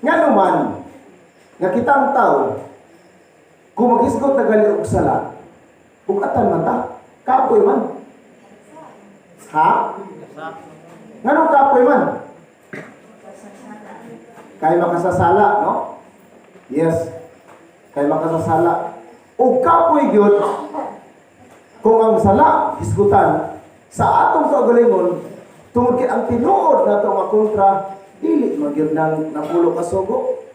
Nga naman, nga kitang tao, kung maghisgot na gali og sala, bugatan man ta, kapoy man. Ha? Nganong kapoy man? Kay makasasala, no? Yes. Kay makasasala. O kapoy gyud kung ang sala hisgutan sa atong kaugalingon tungod kay ang tinuod nato nga kontra dili man gyud nang napulo ka sugo.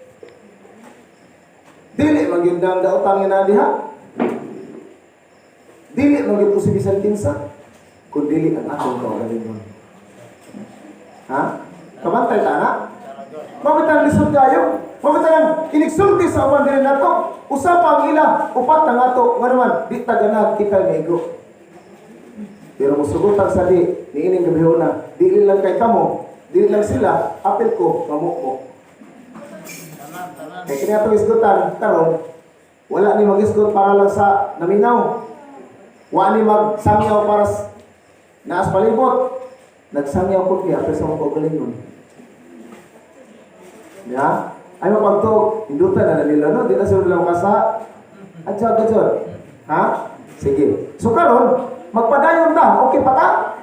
Dili man gyud nang daotang nga diha. Dili man gyud si bisan kinsa kun dili ang atong kaugalingon. Ha? Kabantay ta na? Mabitang lisod kayo. Mabitang inigsulti sa uban diri nato. Usa pa ang ila, upat na nga to. Nga naman, di taganag kita maigo. Pero musugutan sa di, niining gabihona, dili lang kay kamo, dili lang sila, apil ko, kamo ko. Kay kini atong isgutan karon, wala ni magisgot para lang sa naminaw. Wa ni magsangyaw para naas palibot. Nagsangyaw ko kaya sa mga kaugalingon. Ya? Ay mapagtuog, indutan na nila, no? Di na sila lang kasa. Adyo, adyo. Ha? Sige. So karon, magpadayon ta. Okay pa ta?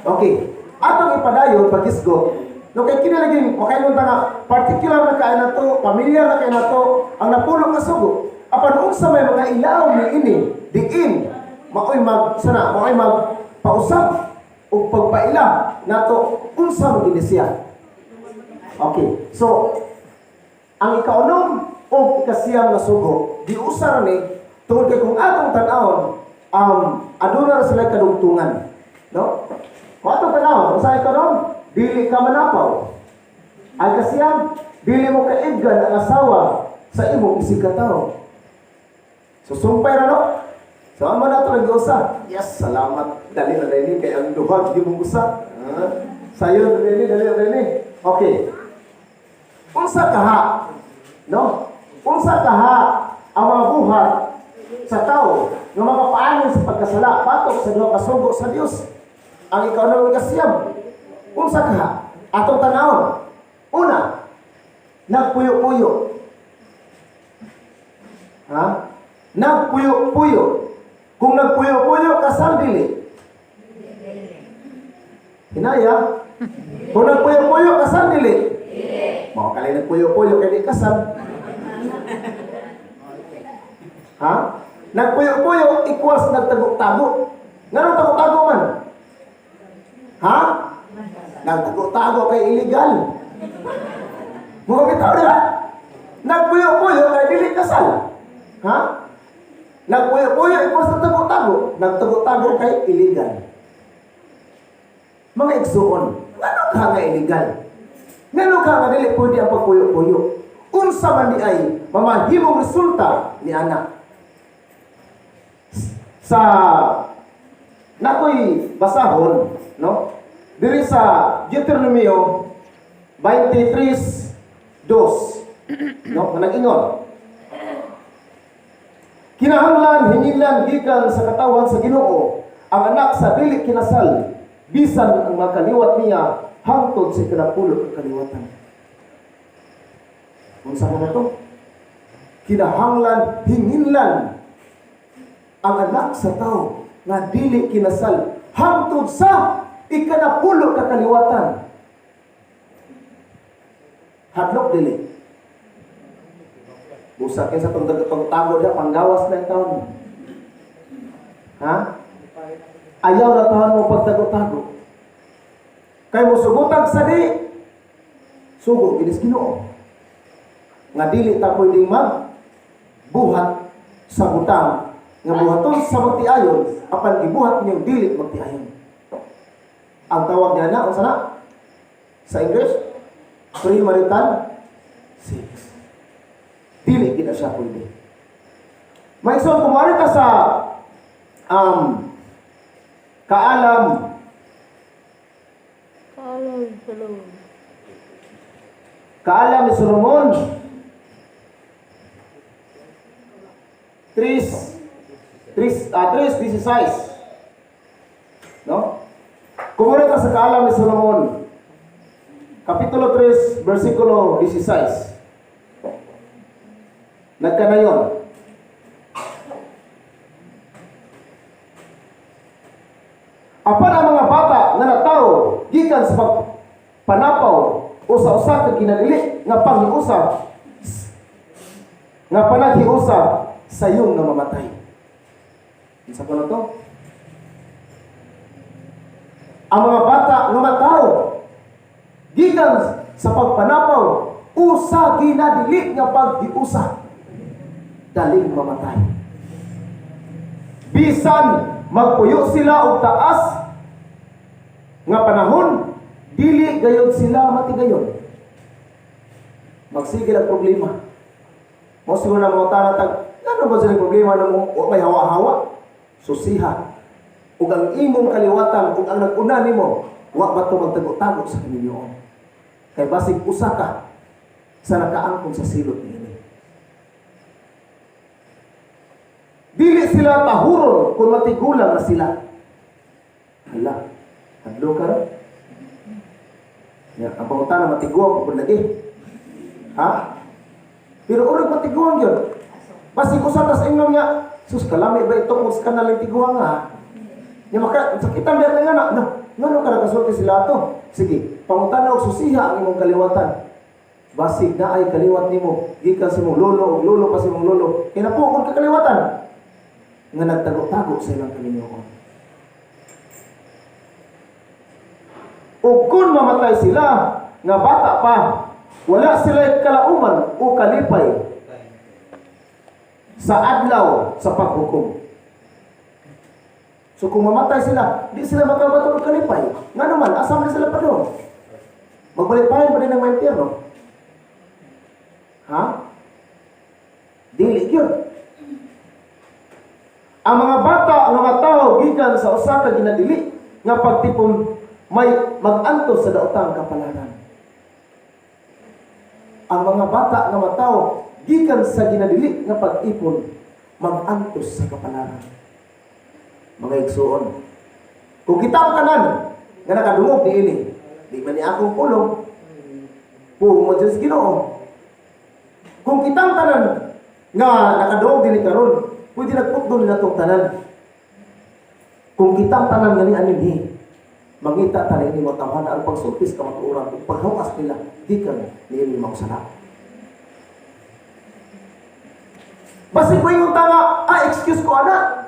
Okay. Atong ipadayon pagisgot. No, kay kini lagi makaingon ta nga particular na kay nato, pamilyar na kay nato ang napulo ka sugo. Apan unsa may mga ilawom ni ini diin maoy mag sana maoy mag pausab ug pagpaila nato unsa man gini siya. Okay. So ang ikaunom o ikasiyam nga sugo, giusa ra ni tungod kay kung atong tan-awon, aduna ra sila kadugtungan. No? Kung atong tan-awon, unsa ikaunom? Dili ka manapaw. Ang kasiyam, dili mo kaibgan ang asawa sa imong isig katawo. So sumpay ra, no? So amo na ito nag-usa. Yes, salamat. Dali na dali kay ang duha gimong usa. Ha? Sayon na dali, dali na dali. Okay. Unsa kaha? No? Unsa kaha ang mga buhat sa tao nga makapaanhin sa pagkasala batok sa duha ka sugo sa Dios? Ang ikaunom, ikasiyam. Unsa kaha? Atong tanawon. Una, nagpuyo-puyo. Ha? Nagpuyo-puyo. Kung nagpuyo-puyo, kasal dili? Hinaya. Kung nagpuyo-puyo, kasal dili? Mga kalay nagpuyo-puyo, kay di kasal. Ha? Nagpuyo-puyo equals nagtago-tago. Ngano tago-tago man? Ha? Nagtago-tago kay illegal. Mga bitaw, di ba? Nagpuyo-puyo kay dili kasal. Ha? Nagpuyo-puyo equals nagtago-tago. Nagtago-tago kay illegal. Mga igsuon, ngano ka nga illegal? Ngano ka nga dili pwede ang pagpuyo-puyo? Unsa man di ay mamahimong resulta ni ana? Sa nakoy basahon, no? Diri sa Deuteronomio 23:2, no? Nga nag-ingon. Kinahanglan hingilan gikan sa katawhan sa Ginoo ang anak sa dili kinasal bisan ang makaliwat niya hangtod sa ikanapulo ka kaliwatan. Unsa man to? Kinahanglan hinginlan ang anak sa tao nga dili kinasal hangtod sa ikanapulo ka kaliwatan. Hadlok dili? Busa kinsa tong pagtago diha, panggawas na yung taon. Ha? Ayaw na taon mo pagtago-tago. Kay mo sugutag sa di sugo ginis Ginoo. Nga dili ta pwedeng mag buhat sa butang nga buhaton sa magtiayon apan gibuhat niyo dili magtiayon. Ang tawag niya na unsa na? Sa English, premarital sex. Dili gid na siya pwede. May so kumari ta sa Kaalam. Kaalam Solomon. Kaalam ni Solomon 3 3 3:16. No? Kumari ta sa Kaalam ni Solomon. Kapitulo 3, versikulo 16. Nagkanayon. Apan ang mga bata nga natawo gikan sa pagpanapaw o sa usa ka ginadili nga panghiusa nga panaghiusa, sayong nga mamatay. Unsa ko na to? Ang mga bata nga matawo gikan sa pagpanapaw usa ginadili nga paghiusa, daling mamatay. Bisan magpuyo sila og taas nga panahon, dili gayod sila matigayon. Magsige ang problema. Mo siguro na mga tanatag, ano ba sila problema na mo, o may hawa-hawa? Susiha. Ug ang imong kaliwatan, ug ang nag-una nimo, wa ba ito magtago-tago sa kaminyoon? Kay basig usa ka sa nakaangkon sa silot niini. Dili sila tahuron kung matigulang na sila. Hala, hadlo ka ra. Ya, ang pangutana, matiguang kung lagi. Ha? Pero urag matiguang yun. Basig usa ta sa ingon nga, sus, kalami ba ito kung sa kanal tiguang ha? Nya maka sakitan ba nga na, no, ngano ka nakasulti sila to? Sige, pangutana og susiha ang imong kaliwatan. Basig na ay kaliwat nimo gikan sa imong lolo ug lolo pa sa imong lolo. Kay napukon ka kaliwatan nga nagtago-tago sa ilang kaminyoon. Ug kung mamatay sila nga bata pa, wala sila kalauman o kalipay sa adlaw sa paghukom. So kung mamatay sila, di sila makabato og kalipay. Nga naman, asa man sila pa doon? Magbalik pa pa din ang may impyerno. Ha? Dili yun. Ang mga bata, ang mga tao gikan sa usa ka ginadili nga pagtipon may mag-antos sa daotang kapalaran. Ang mga bata nga matawo gikan sa ginadili nga pag-ipon mag-antos sa kapalaran. Mga igsuon, kung kita ang tanan nga nakadungog niini, di man ni akong pulong, pulong mo Diyos Ginoo. Kung kitang tanan nga nakadungog dinhi karon, pwede nagputdol nila itong tanan. Kung kitang tanan nga ni aninhi, mangita tanan ni matawhan ang pagsulpis kamatuoran ug paghawas nila gikan niini mausala. Basig ko ingon tama, excuse ko ana.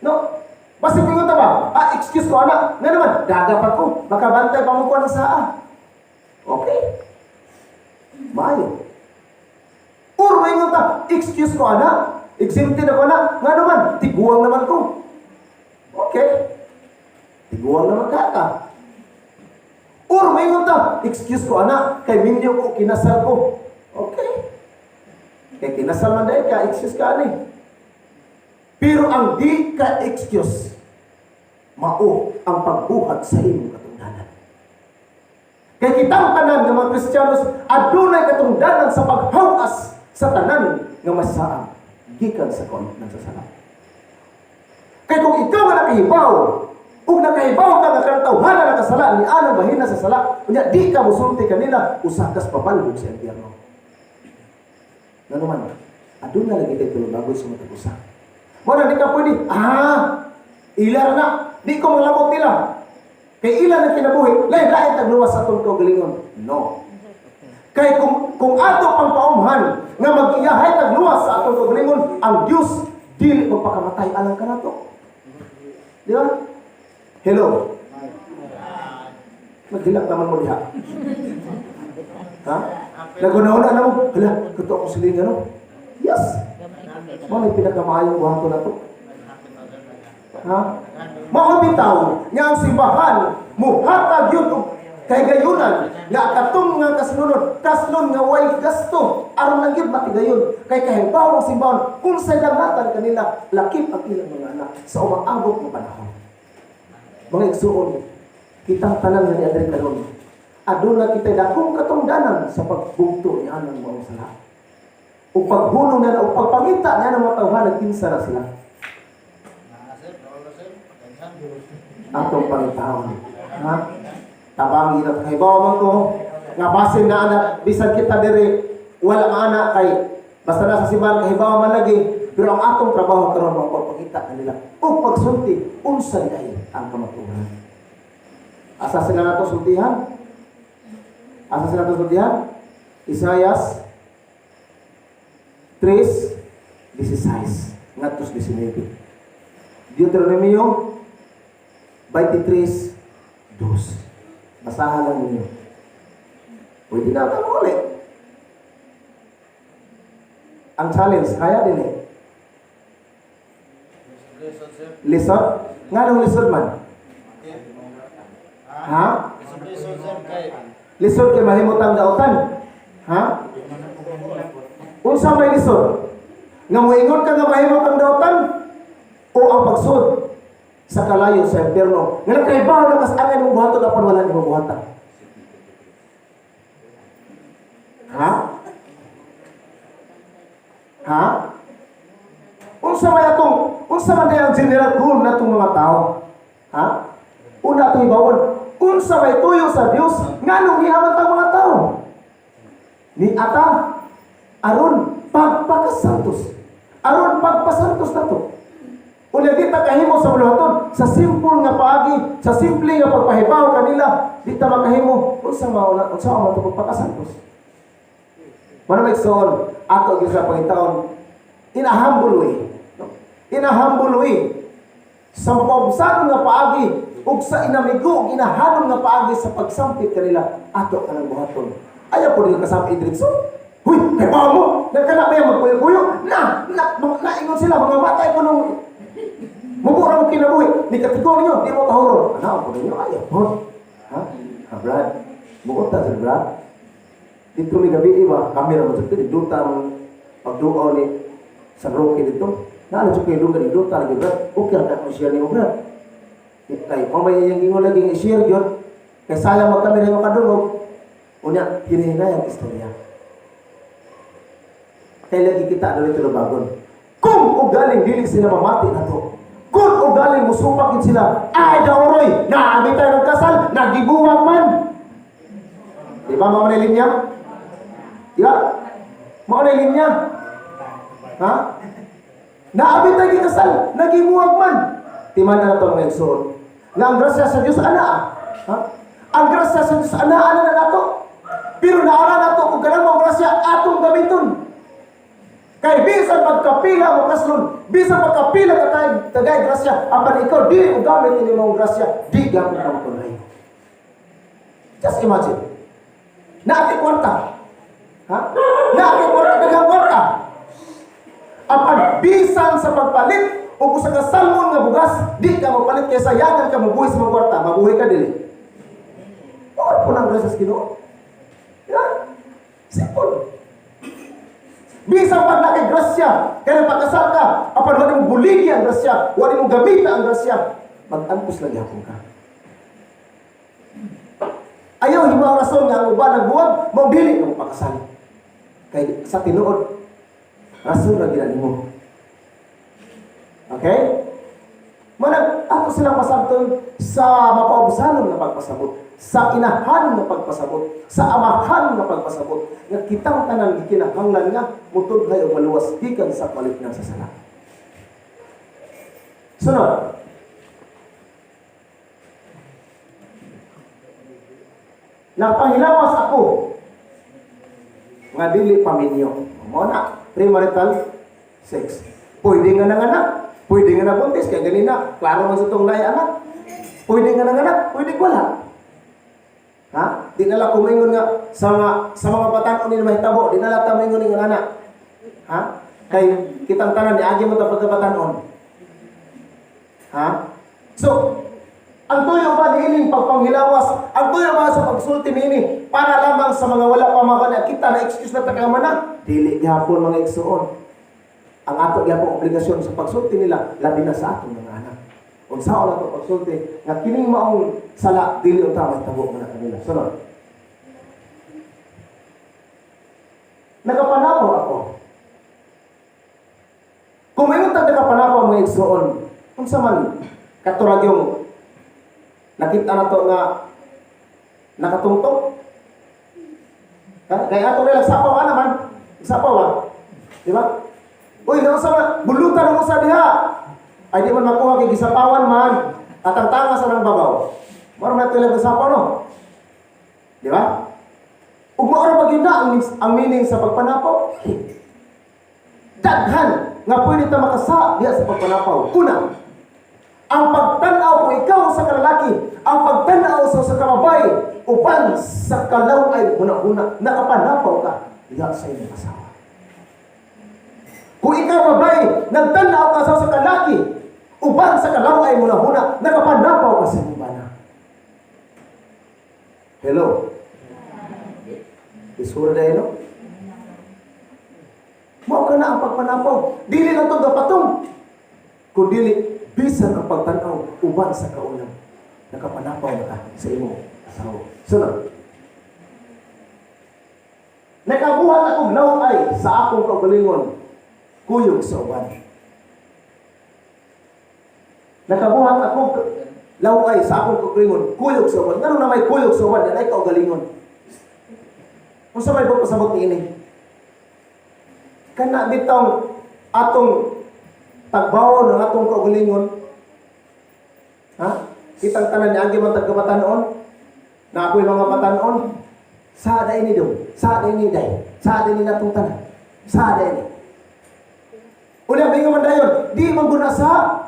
No? Basig ko ingon tama, excuse ko ana. Nga naman, daga pa ko, makabantay pa mo ko ng saa. Okay. Maayo. Or maingon ta, excuse ko ana, exempted ako ana. Nga naman, tiguang naman ko. Okay. Tiguang naman ka ka. Or maingon ta, excuse ko ana, kay minyo ko, kinasal ko. Okay. Kay kinasal man dahil ka, excuse ka ani. Pero ang di ka excuse, mao ang pagbuhat sa imong katungdanan. Kay kitang tanan nga mga Kristiyanos, adunay katungdanan sa paghawas sa tanan nga masaang gikan sa kaulipnan sa sala. Kay kung ikaw nga nakahibaw, ug nakahibaw ka nga kanang tawhana nga kasala ni anang bahina sa sala, unya di ka mosulti kanila, usa kas pabalhog sa impyerno. Ngano man, aduna lagi tay tulubagoy sa matag usa. Mo na di ka pwede, ila ra na, di ko manglabot nila. Kay ila na kinabuhi, lain-lain tagluwas sa atong kaugalingon. No. Kay kung ato pang paumhan nga mag-iyahay tagluwas sa atong kaugalingon, ang Dios dili magpakamatay alang kanato. Di ba? Hello. Maghilak naman mo diha. Ha? Naguna-una na mo, hala, kato ako silingan, no? Yes. Mao ni pinakamaayong buhaton na to. Ha? Mao bitaw nga ang simbahan muhatag yun og kahigayunan nga katong nga kaslunod, kaslon nga way gasto aron lang gyud matigayon kay kahibaw ang simbahan kung sa dangatan kanila lakip ang ilang mga anak sa umaabot nga panahon. Mga igsuon, kitang tanan nga niadri karon, aduna kita dakong katungdanan sa pagbugto ni anang maong sala. O paghunong na o pagpangita ni anang mga tawhana kinsa ra sila. Atong pangitaon. Ha? Tabangi na kahibaw man ko. Nga basin na anak, bisan kita diri wala nga anak kay basta na sa simbahan kahibaw man lagi, pero ang atong trabaho karon mao pagpakita kanila ug pagsulti unsa diay ang kamatuoran. Asa sila nato sultihan? Asa sila nato sultihan? Isaias 3:16 ngadto 19. Deuteronomio 23:2. Basahan lang ninyo. Pwede na ito ulit. Ang challenge, kaya din eh. Lisod, sir. Lisod? Nganong lisod man? Ha? Lisod, lisod, sir. Kay Lisod kay mahimutang dautan. Ha? Unsa may lisod? Nga moingon ka nga mahimo kang dautan o ang pagsud sa kalayo sa impyerno? Nga nakaibaw na kas-angan imong buhaton apan wala nimo buhatan. Ha? Ha? Unsa may atong unsa man ang general rule natong mga tao? Ha? Una atong ibawon, unsa may tuyo sa Dios nganong gihaman tang mga tao? Ni ata aron pagpakasantos. Aron pagpasantos nato. Unya di ta kahimo sa buluhaton sa simple nga paagi, sa simple nga pagpahibaw kanila, di ta makahimo unsa mauna unsa man to pagpakasantos. Mao may igsoon, ato gyud sa pangitaon in a humble way. No? In a humble way. Sa mapaubsanon nga paagi ug sa inamigo ug inahanon nga paagi sa pagsampit kanila ato kanang buhaton. Ayaw po nila kasama diretso. "Huy, kay ba mo? Nagkana ba yung magpuyo-puyo?" Na, na, mga, naingon sila, mga matay ko nung mubura mo kinabuhi. Ni katigo ninyo, di mo tahuron. Ano po ninyo? Ayaw po. Ha? Ha, Brad? Buot ta, sir, Brad. Dito may gabi iba, kamera mo sa duta ang pagduaw ni San Roque dito. Naala jud kayo duga ni duta lagi, Brad. Okay ra ka share nimo, Brad. Kay mo may iyang ingon lagi i-share gyud. Kay sayang magkamera mo kadungog. Unya hinahinay ang istorya. Kay lagi kita dali tulubagon. Kung ugaling dili sila mamati na to. Kung ugaling musupak gid sila, ay daoroy, naami tayo nagkasal, nagibuwag man. Di ba mao na linya? Di ba? Mao na linya. Ha? Naabi tayo gikasal, nagibuwag man. Timan na nato, mga igsoon. Nga ang grasya sa Dios ana. Ha? Ang grasya sa Dios ana ana na nato. Pero naara nato kung kanang mga grasya atong gamiton. Kay bisan pagkapila mo kaslon, bisan pagkapila ka tayo tagay grasya, apan ikaw di mo gamit ini mong grasya, di gamit ka matunay. Just imagine. Naati kwarta. Ha? Naati kwarta, daghang kwarta. Apan bisan sa pagpalit o usa ka salmon nga bugas, di ka mapalit kay sayangan ka mabuhi sa mga kwarta, mabuhi ka dili. Mao po lang grasya sa Ginoo. Yeah? Simple. Bisan pag nakay grasya, kaya pagkasal ka, apan wala mo buligi ang grasya, wala mo gamita ang grasya, mag-antos lang gyapon ka. Ayaw himo ang rason nga ang uban nagbuwag, mao dili ka mapakasal. Kay sa tinuod, rason ra gina nimo. Okay? Manag ato silang pasabton sa mapaubsanon nga pagpasabot, sa inahan nga pagpasabot, sa amahan nga pagpasabot, nga kitang tanan gikinahanglan nga mutudlay og maluwas gikan sa kaliknan sa sala. Sunod. Napahilawas ako nga dili paminyo. Mao na, premarital sex. Pwede nga nanganak, pwede nga nabuntis, kaya ganina, klaro man sa itong naay anak. Pwede nga nanganak, pwede wala. Ha? Di na lang kumingon nga sa mga batan-on ni mahitabo, di na lang ta moingon nga anak. Ha? Kay kitang tanan niagi mo ta pagkabatan-on. Ha? So, ang tuyo ba niining pagpanghilawas, ang tuyo ba sa pagsulti niini para lamang sa mga wala pa mga kita na excuse na taka man na, dili gyapon, mga igsuon. Ang ato gyapon obligasyon sa pagsulti nila labi na sa atong mga anak. Unsaon ato pagsulti nga kining maong sala dili unta mahitabo man na kanila. Sunod. Nakapanapaw ako. Kung may ta nakapanapaw, mga igsuon, unsa man katurag yung nakita na to nga nakatungtong? Ha? Kaya ato nila sapaw ka naman. Sapaw ba? Di ba? Uy, naunsa man, bulutan ang usa diha. Ay di man makuha kay gisapawan man. Atang tanga sa nang babaw. Maro man ito ilang sapaw, no? Di ba? Ug mao ra ba gyud na ang meaning sa pagpanapaw? Daghan nga pwede ta makasa diha sa pagpanapaw. Una, ang pagtan-aw kung ikaw sa kalalaki, ang pagtan-aw sa usa ka babae uban sa kalaw-ay huna-huna, nakapanapaw ka diha sa imong asawa. Kung ikaw babae, nagtan-aw ka sa usa ka lalaki uban sa kalaw-ay huna-huna, nakapanapaw ka sa imong bana. Hello? Isura dahil, no? Mao ka na ang pagpanapaw. Dili lang itong gapatong. Kung dili, bisan ang pagtanaw uban sa kaulam. Nakapanapaw na ka sa imong asawa. Sunod. Nakabuhat akong laway sa akong kaugalingon, kuyog sa uban. Nakabuhat akong laway sa akong kaugalingon, kuyog sa uban. Ngano na may kuyog sa uban, yan ay kaugalingon? Unsa may pasabot niini? Kana bitong atong tagbawon ng atong kaugalingon. Ha? Kitang tanan ni agi man tagkabatanon. Na ako'y mga batanon. Sa day ni dong, sa day ni day, sa day ni natong tanan. Sa day ni. Unya bingo man dayon, di man guna sa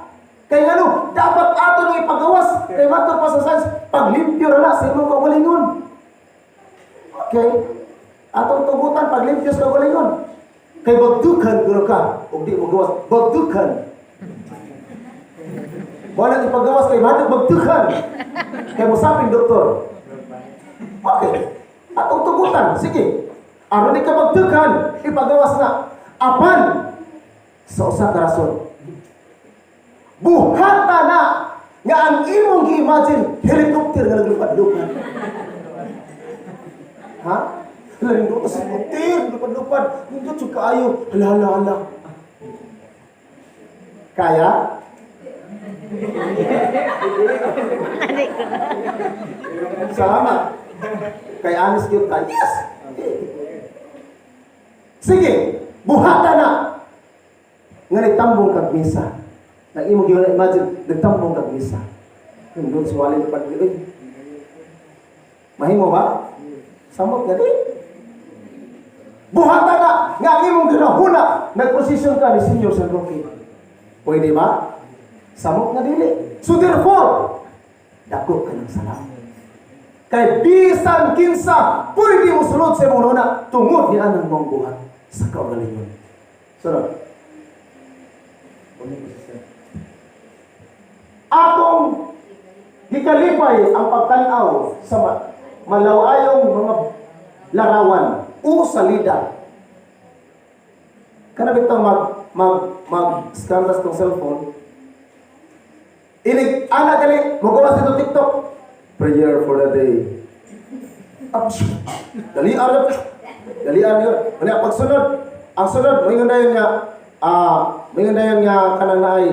kay ngano, dapat ato nang ipagawas kay matod pa sa science, paglimpyo ra na sa imong kaugalingon. Okay. Atong tugutan paglimpyo sa kaugalingon. Kay bagdukan guro ka ug di mo gawas, bagdukan. Wala ipagawas kay matod bagdukan. Kay mosaping doktor. Okay. Atong tugutan, sige. Aron di ka bagdukan, ipagawas na. Apan sa usa ka rason. Buhata na nga ang imong gi-imagine helicopter nga naglupad-lupad. Ha? Hala, nindot sa helicopter, lupad-lupad. Nindot jud kaayo. Hala, hala, hala. Kaya? Salamat. Kay honest gyud ka. Yes. Sige, buhata na. Nga nagtambong kag misa. Nang imong gi imagine nagtambong kag misa. Nindot sa walin lupad uy. Mahimo ba? Samot nga di. Buhata na nga ang imong ginahuna nagposisyon ka ni Senior San Roque. Pwede ba? Samot nga dili. So therefore, dako ka ng salam. Kay bisan kinsa pwede mo sulod sa imong huna tungod ni anang mong buhat sa kaugalingon. Sunod. Atong gikalipay ang pagtan-aw sa malawayong mga larawan o salida. Kana bitong mag mag mag scan tas tong cellphone. Inig ana gali mogawas dito TikTok. Prayer for the day. Up. Dali ara. Dali ara. Unya pagsunod, ang sunod moingon dayon nga moingon dayon nga kanang naay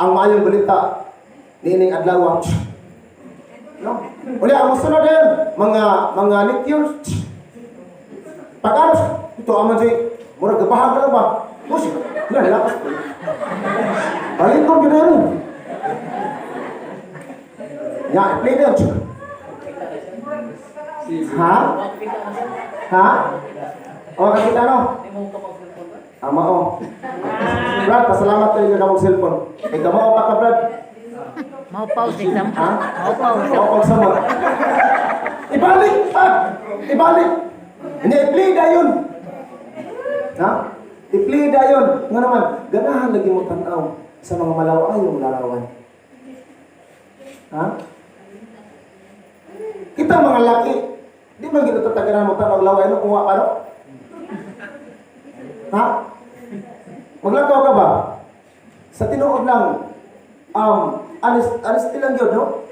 ang maayong balita niining adlaw. No? Unya ang mosunod dayon mga meteors. Pag ito aman si murag gabahag na ba? Mus, wala lakas. Balik ko gyud rin. Ya, play na. Ha? Ha? O, kakita no? Ama o. Brad, pasalamat tayo ka kamong cellphone. Eh, kamo pa ka, Brad. Mau pause exam. Ha? Mau pause. Oo, pag ibalik pa! Ibalik! Hindi, i-play na yun. Ha? I-play na yun. Nga naman, ganahan lagi mo tanaw sa mga malawayong larawan. Ha? Kita mga laki, di man gito tatagaran mo tanaw laway no kung wa pa no? Ha? Maglakaw ka ba? Sa tinuod lang, honest lang yun, no?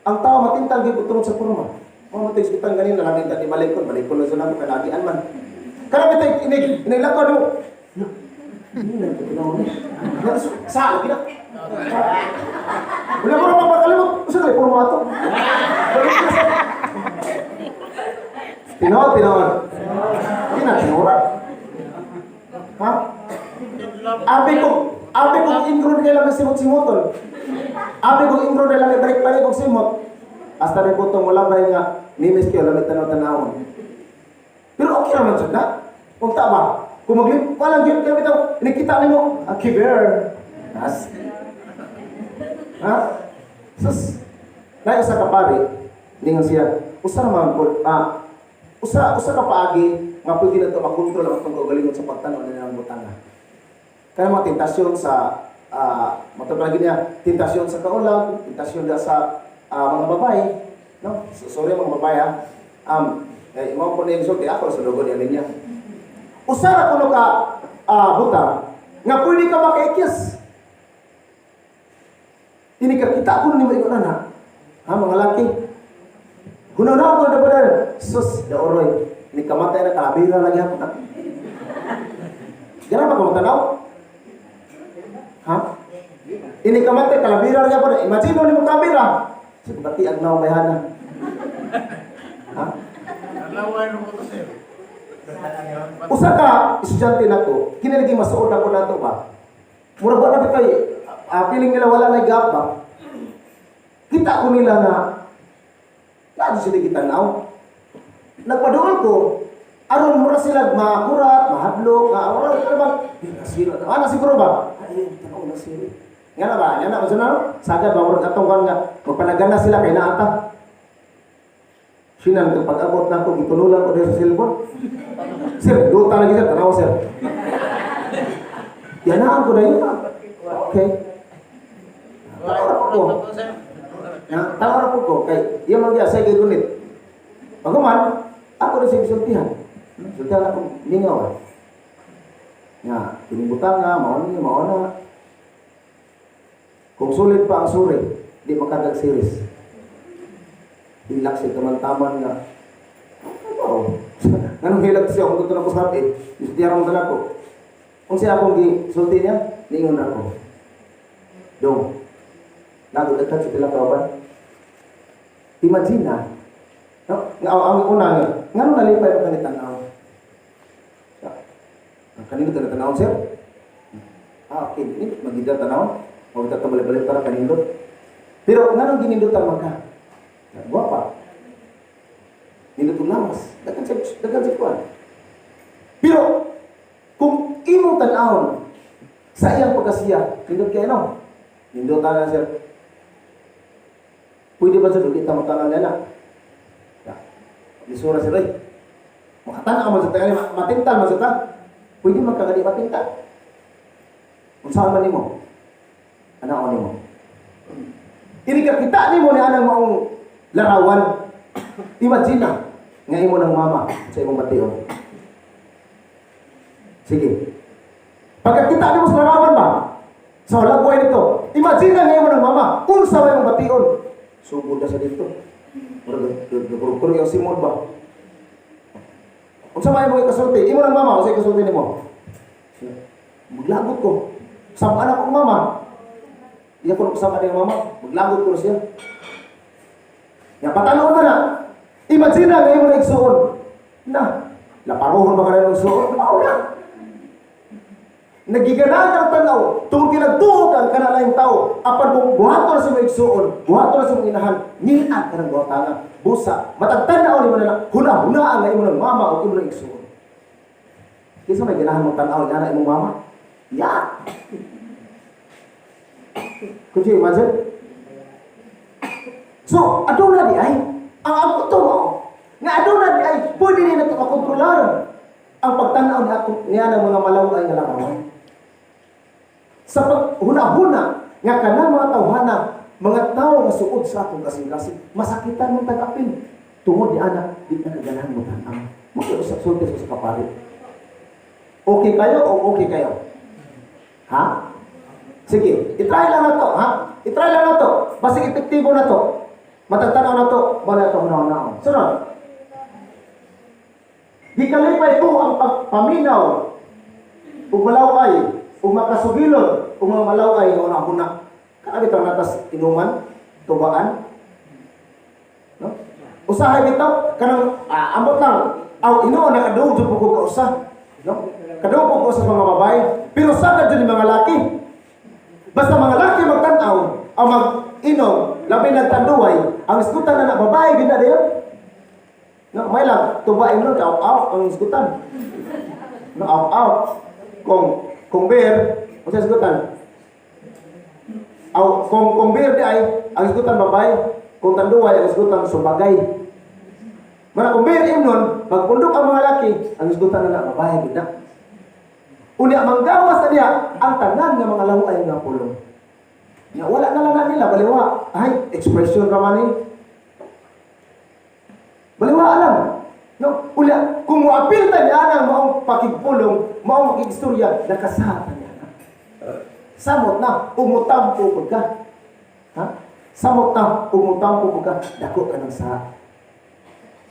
Ang tao matintang gyud tungod sa kurma. Mao mo kitang ganin na lagi di malikon, malikon lang sa nako kay lagian man. Kana bitay inig iniglakaw nimo. Sa lagi na. Wala mo ra mapakalimot. Usa kay porma ato. Tinuod, tinuod. Di na tinuod. Ha? Abi ko ingron kay lang simot-simoton. Abi ko ingron kay lang balik-balik og simot. Hasta na butong wala ba nga nimis kayo lamit tanaw tanawon. Pero okay naman jud na. Unta ba? Kung maglim, walang gyud kay bitaw, nikita nimo, akiber. Nas. Ha? Sus. Na usa ka pare, ningon siya, usa ra man pod, usa usa ka paagi nga pwede na to makontrol ang atong kaugalingon sa pagtan-aw nila ng butanga. Kaya mga tentasyon sa matag lagi niya, tentasyon sa kaulag, tentasyon da sa mga babae, no? So, sorry mga babae ha. Eh, mao po na yung sulti ako sa dugo niya niya. Usa ra kuno ka butang nga pwede ka makaikis. Ini ka kita ko nimo ingon ana. Ha, mga laki. Hunaw na ako na ba? Sus, daoroy. Ni kamatay na kalabira lagi ako na. Gana ba ko magtanaw? Ha? Ini kamatay kalabira lagi ako na. Imagine mo nimo kamera. Sige, bati ang naw bayhana. Ha? Alaway mo to, sir. Usa ka estudyante nako, kini lagi masuod ako nato ba? Murag wala ba kay feeling nila wala na gap ba? Kita ko nila na naa sila gitanaw. Nagpaduol ko, aron mura sila makurat, mahadlok, nga ora ka ba? Eh, nasira. Ah, siguro ba? Ay, tanaw na sila. Nga na ba? Nga na, unsa na? Sagad ba murag atong kuan nga magpanagana sila kay naata. Sinan kag pag-abot na ako, gitululan ko diri sa cellphone. Sir, duta lagi sir, tanaw sir. Yanaan ko dayon. Okay. Tanaw ra ko. Ya, tanaw ra ko kay iya man gyud say gunit. Paghuman, ako rin siya gisultihan. Sultihan ako mingaw. Ah. Nga, kinibutang nga, mao ni, mao na. Kung sulit pa ang suri, di makagag series. Hilak siya taman-taman nga. Ano? Nganong hilak siya kung gusto na ko sa atin, isultihan mo ko. Kung siya akong gisulti niya, niingon ako. Dong, nagudaghan sa pila kauban. Imagine na, no? Nga ang una nga, ngano nalipay mo kanit tanaw? Ang kanino ka tanaw, sir? Ah, okay, nindot magida tanaw. Mawita ta balik-balik para kanindot. Pero nganong ginindutan man ka? Guwapa. Nindot og lawas. Daghan sa kuan. Pero kung imong tan-awon sa iyang pagkasiya, nindot kay no? Nindutan na sir. Pwede ba sa dili ta mo tan-aw na? Ya. Lisura sir, ay. Makatanaw man sa tayo, matintal man sa ta. Pwede man kagadi matintal. Unsaon man nimo? Anaon nimo? Ini ka kita nimo ni anang maong larawan. Imagine na nga imo ng mama sa imong bation. Sige. Pagkakita nimo sa larawan ba? Sa wala buhay nito. Imagine na nga imo ng mama, unsa may imong bation? Sugod na sa dito. Murag nagkurog yung simon ba? Unsa may imong ikasulti? Imo ng mama, unsa ikasulti nimo? Maglagot ko. Sa anak kong mama. Iya ko kasama ni mama. Maglagot ko na siya. Ya patanaw na na. Imagine na nga imo na igsuon. Na, laparohon ba ka na ng igsuon? Mao na. Nagiganahan ka ng tanaw, tungkol kinagtuo ka ang kanalaing tao, apan kung buhaton na sa imong igsuon, buhaton na sa imong inahan, ngilad ka ng buhatanga, busa, matag tanaw nimo na lang, huna-hunaan nga imo ng mama o imo ng igsuon. Kinsa may ganahan mong tanaw nga na imong mama? Ya! Could you imagine? So, aduna di ay, ang ako to, nga aduna di ay, pwede ni nato makontrolar ang pagtanaw ni ato niya ng mga malaway nga larawan. Sa paghuna-huna nga kanang mga tawhana, mga tao nga suod sa atong kasing-kasing, masakitan mong tagapin. Tungod ni ana, di na kaganahan mo tanaw. Mo sa sulti sa kapari. Okay kayo o okay kayo? Ha? Sige, itry lang na to, ha? Itry lang na to. Basig epektibo na to. Matagtanaw na to, wala ito huna-hunaon. Sunod. Gikalipay ko ang pagpaminaw ug malaway ug makasugilon ug mga malaway nga una-huna. Kana bitaw natas inuman, tubaan. No? Usahay bitaw kanang ambot Ambot lang, aw ino nakadungog jud po ko kausa. No? Kadungog po ko sa mga babae, pero sa jud ni mga laki. Basta mga laki magtan-aw, aw mag-inom, labi nagtanduway, ang isgutan na na babae gid na dayon. No, may lang tubain nun out out ang isgutan. No, out out. Kung beer, unsa isgutan? Aw kung beer di ay ang isgutan babae, kung tanduway ang isgutan sumbagay. Mana kung beer imnon, magpundok ang mga laki, ang isgutan na na babae gid na. Unya manggawas na niya ang tanan nga mga lahuay nga pulong. Nga wala na lang na nila baliwa. Ay, expression ra man ni. Baliwa lang. No, unya kung moapil ta niya ang maong pakigpulong, maong makigistorya, nakasata niya na. Samot na umutampo pud ka. Ha? Samot na umutampo pud ka, dako ka ng sa.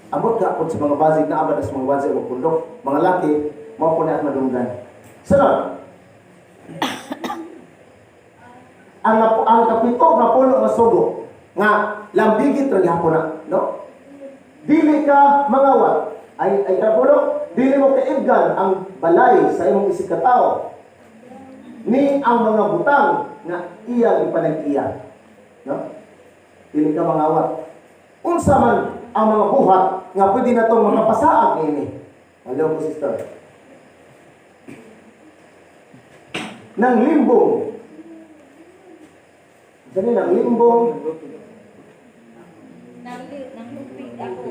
Ambot ka pud sa mga basig na abad sa mga basig og pundok, mga laki mao po na ang madunggan. Sunod. Ang kapito nga pulo nga sugo nga lambigit ra gihapon na, no? Dili ka mangawat. Ay kapulo, dili mo kaibgan ang balay sa imong isig katao ni ang mga butang nga iyang ipanag-iya. No? Dili ka mangawat. Unsa man ang mga buhat nga pwede na itong makapasaag niini. Hello po, sister. Nang limbong. Dali nang limbong, Nang lupig ako.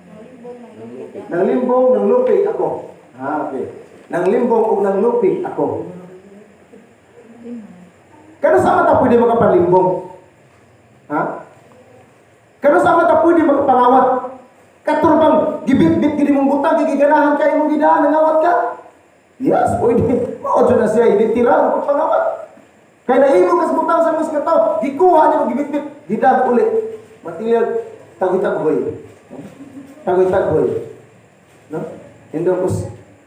Nang limbong, nang lupig ako. nang limbong, nang lupig ako. Ah, okay. Nang limbong ug nang lupig ako. Kano sa mata pwede makapanlimbong? Ha? Kano sa mata pwede makapangawat? Katurbang gibit-bit gid mong butang gigiganahan ka imong gidaan nangawat ka? Yes, pwede. Mao jud na siya literal ang pagpangawat. Kay nahimo kas butang sa mga katao, gikuha nimo gibit-bit, gidag uli. Matilad tagoy-tagoy. Tagoy-tagoy. No? Hindi ko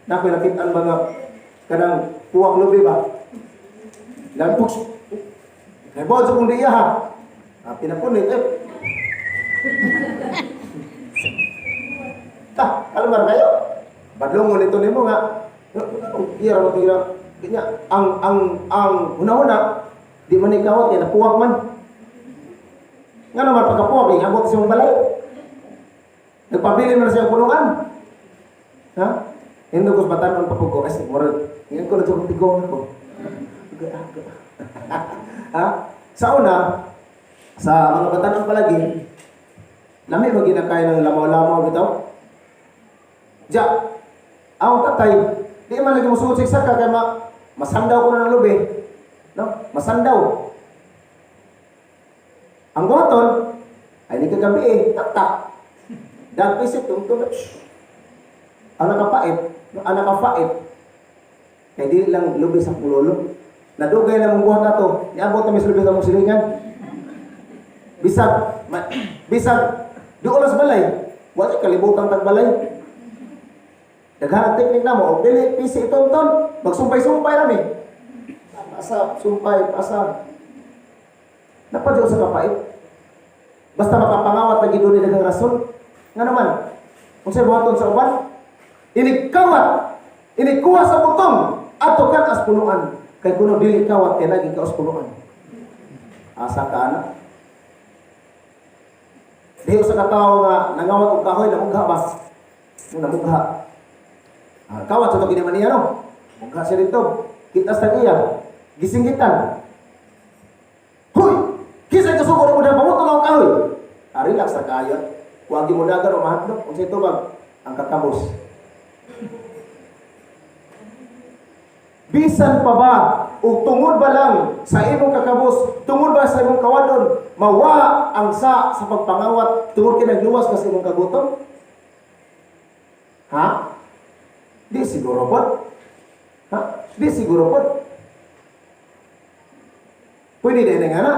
na ko nakita ang mga kanang puwak lubi ba? Lampok. Kay bo sa kung di iya ha. Ah, pinapunit eh. Ta, kalmar kayo. Badlongon ito nimo nga. Iya ra tira. Kanya ang hunahuna di man ikawat kay napuwak man. Nga naman pagkapuwak eh, abot sa imong balay. Nagpabili man sa iyang kulungan. Ha? Hindi ko batanon pa po ko kasi murag ngayon ko na sa tigong ako. Ha? Sa una, sa mga batanon palagi, lami ba ginakain ng lamaw-lamaw bitaw? Ja, ang tatay, di man lagi mosuot sa saka kay masandaw ko na ng lubi. No? Masandaw. Ang buhaton, ay ni kagabi eh, taktak. Dagpisit, tungtong, ang nakapait, ang nakapait, kay dili lang lubi sa pulolo. Nadugay na mong buhat ato, niabot na mis lubi sa mong silingan. Bisag, bisag, doon sa balay, wala kalibutan tag balay. Daghan ang teknik na mo, og dili PC itonton, magsumpay-sumpay rami. Pasa, sumpay, pasa. Napadyo sa kapait. Basta makapangawat lagi doon daghang rason. Nga naman, unsay buhaton sa uban? Inikawat, inikuha sa butong, ato kan as punuan. Kay kuno dili kawat kay lagi ka as punuan. Asa ka ana? Diho sa katawo nga nangawat og kahoy namugha ba? Namugha. Ah, kawat sa to gini man niya no. Mugha siya dito. Kitas tag iya. Gisinggitan. Hoy! Kinsa kasugo mo dang pamuto ang kahoy? Ah, relax ra kayo. Wag mo dagan o mahadlok unsay tubag ang kakabos. Bisan pa ba o tungod ba lang sa imong kakabos, tungod ba sa imong kawadon, mawa ang sa pagpangawat tungod kay nagluwas ka sa imong kagutom? Ha? Di siguro pod. Ha? Di siguro pod. Pwede din nga na.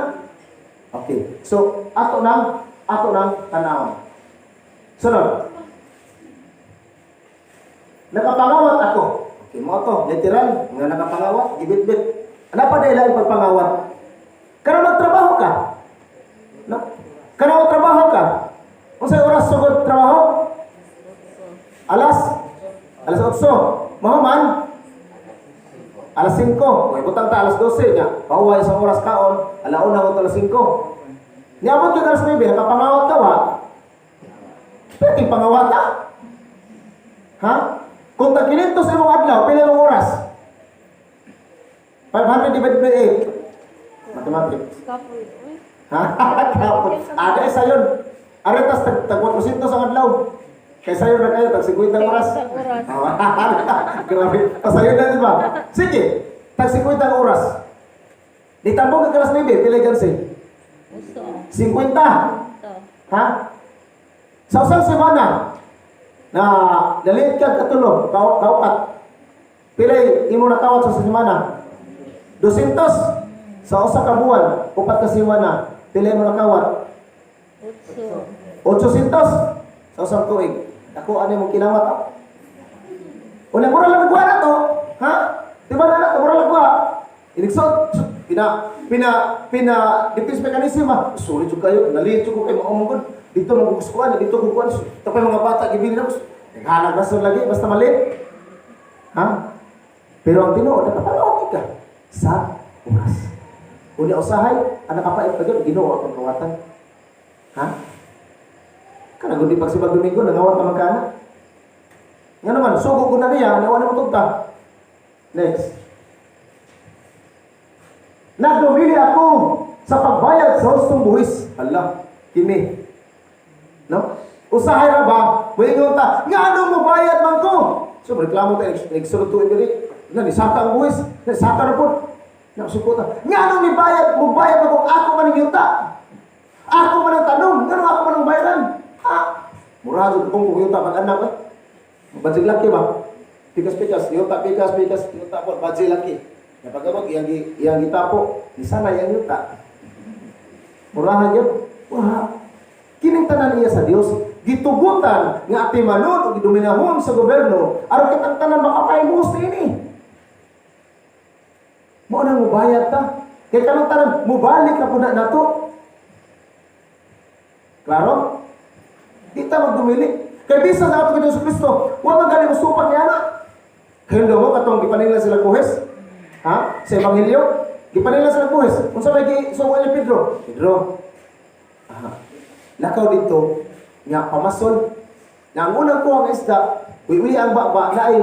Okay. So, ato nang tanawon. Sunod. Nakapangawat ako. Okay, mo to, literal, nga nakapangawat, gibit-bit. Ano pa dahil ang pagpangawat? Kana magtrabaho ka. No? Kana magtrabaho ka. Unsay oras sugod trabaho? Alas 8. Mahuman alas 5. Kung ibutang ta alas 12 nya, pahuway sa oras kaon, alauna ko alas 5. Niabot kag alas 9, nakapangawat ka wa? Pwede pangawat ka. Ha? Kung tag 500 imong adlaw, pila imong oras? 500 divided by 8. Mathematics. Kapoy. Uy. Ha? Kapon. Ada eh sayon. Aretas tag 400 ang adlaw. Kay sayon na kayo tag 50 oras. 50 oras. Ah, grabe. Pasayon na, di ba? Sige. Tag 50 oras. Ditambong kag alas 9, pila gansi? Uso. 50. Ito. Ha? Sa usang semana na daliit ka katulo, kaupat. Pilay imo nakawat sa semana? 200 sa usa ka buwan, upat ka semana, pilay mo nakawat? Utso. 800 sa usang tuig. Ako ano imong kinawat? Ah? Wala mura lang nagkuha na to. Ha? Di ba na mura lang kuha? Inigso't, pina pina pina defense mechanism ah. Sulit jud kayo, nalit jud ko kay maumong gud. Dito magugustuhan, dito kukuan. Tapos mga bata gibili na ko. Naghanag rason lagi basta mali. Ha? Pero ang tinuod nakapanaw ka sa oras. Unya usahay, ang nakapait pa gyud Ginoo akong kawatan. Ha? Kana gundi pag sibag Domingo nangawat na magkana. Nga naman, sugo ko na niya, nawa na mo tugta. Next. Nagdumili ako sa pagbayad sa hustong buwis. Allah, kini. No? Usahay ra ba? Muingon ta, nga ano mo bayad man ko? So, reklamo tayo, nagsulod tuig diri. Na, nisaka ang buwis, nisaka na po. Nasuko ta. Nga ano ni bayad, mo bayad ako, ako man ang yuta. Ako man ang tanong, ngano ako man ang bayaran? Ha? Mura jud kung yuta pag anak eh. Badsig laki ba? Pikas-pikas, yuta pikas pikas, yuta po, badsig laki. Napagabag iyang gitapo, di sana iyang yuta. Murahan yun. Wah. Kining tanan iya sa Dios, gitugutan nga atimanon o gidominahon sa gobyerno aron kitang tanan makapahimuos niini. Mao nang mubayad ta. Kay kanang tanan mubalik na pud na nato. Klaro? Di ta magdumili. Kay bisan sa ato kay Jesu Kristo, wa man gani musupak niya na. Kaya mo katong gipaninglan sila buhis. Ha? Sa ebanghelyo, gipaninglan sila buhis. Unsa may gisugo ni Pedro? Pedro. Aha. Lakaw dito nga pamasol. Na ang unang kuha nga isda, uwi ang baba na ay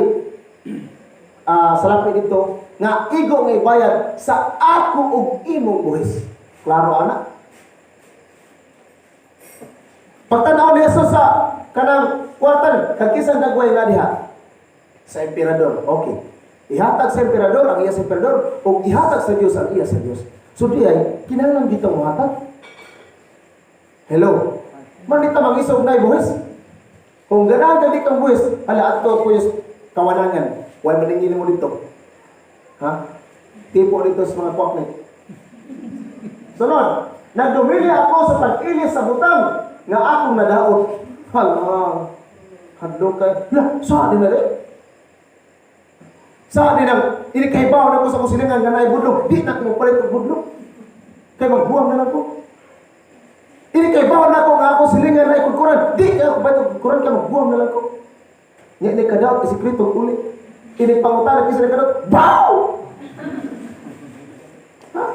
salapi dito nga igo nga ibayad sa ako ug imong buhis. Klaro ana? Pagtanaw ni Jesus sa kanang kwartan, kag kisang dagway nga diha sa emperador. Okay. Ihatag sa emperador ang iya sa emperador ug ihatag sa Dios ang iya sa Dios. So di ay kinahanglan dito mohatag. Hello. Man di ta mangisog na buhis. Kung ganahan ka di kang buhis, hala adto ko yung kawanangan. Way maningil mo dito. Ha? Tipo dito sa mga kwakne. Sunod, nagdumili ako sa pag-ilis sa butang nga akong nadaot. Hala, hadlok kay. La, saan din na rin? Saan din ang inikaibaw na ko sa kusilingan nga naay budlong. Di na ko magpalit og budlong. Kay magbuwang na lang ko. Inikaibaw na ko nga ako silingan na kudkuran. Di na ako palit og kudkuran kay magbuwang na lang ko. Nya ni kadaot isikreto uli. Ini pangutana kisa ni kadaot. Bow! Ha?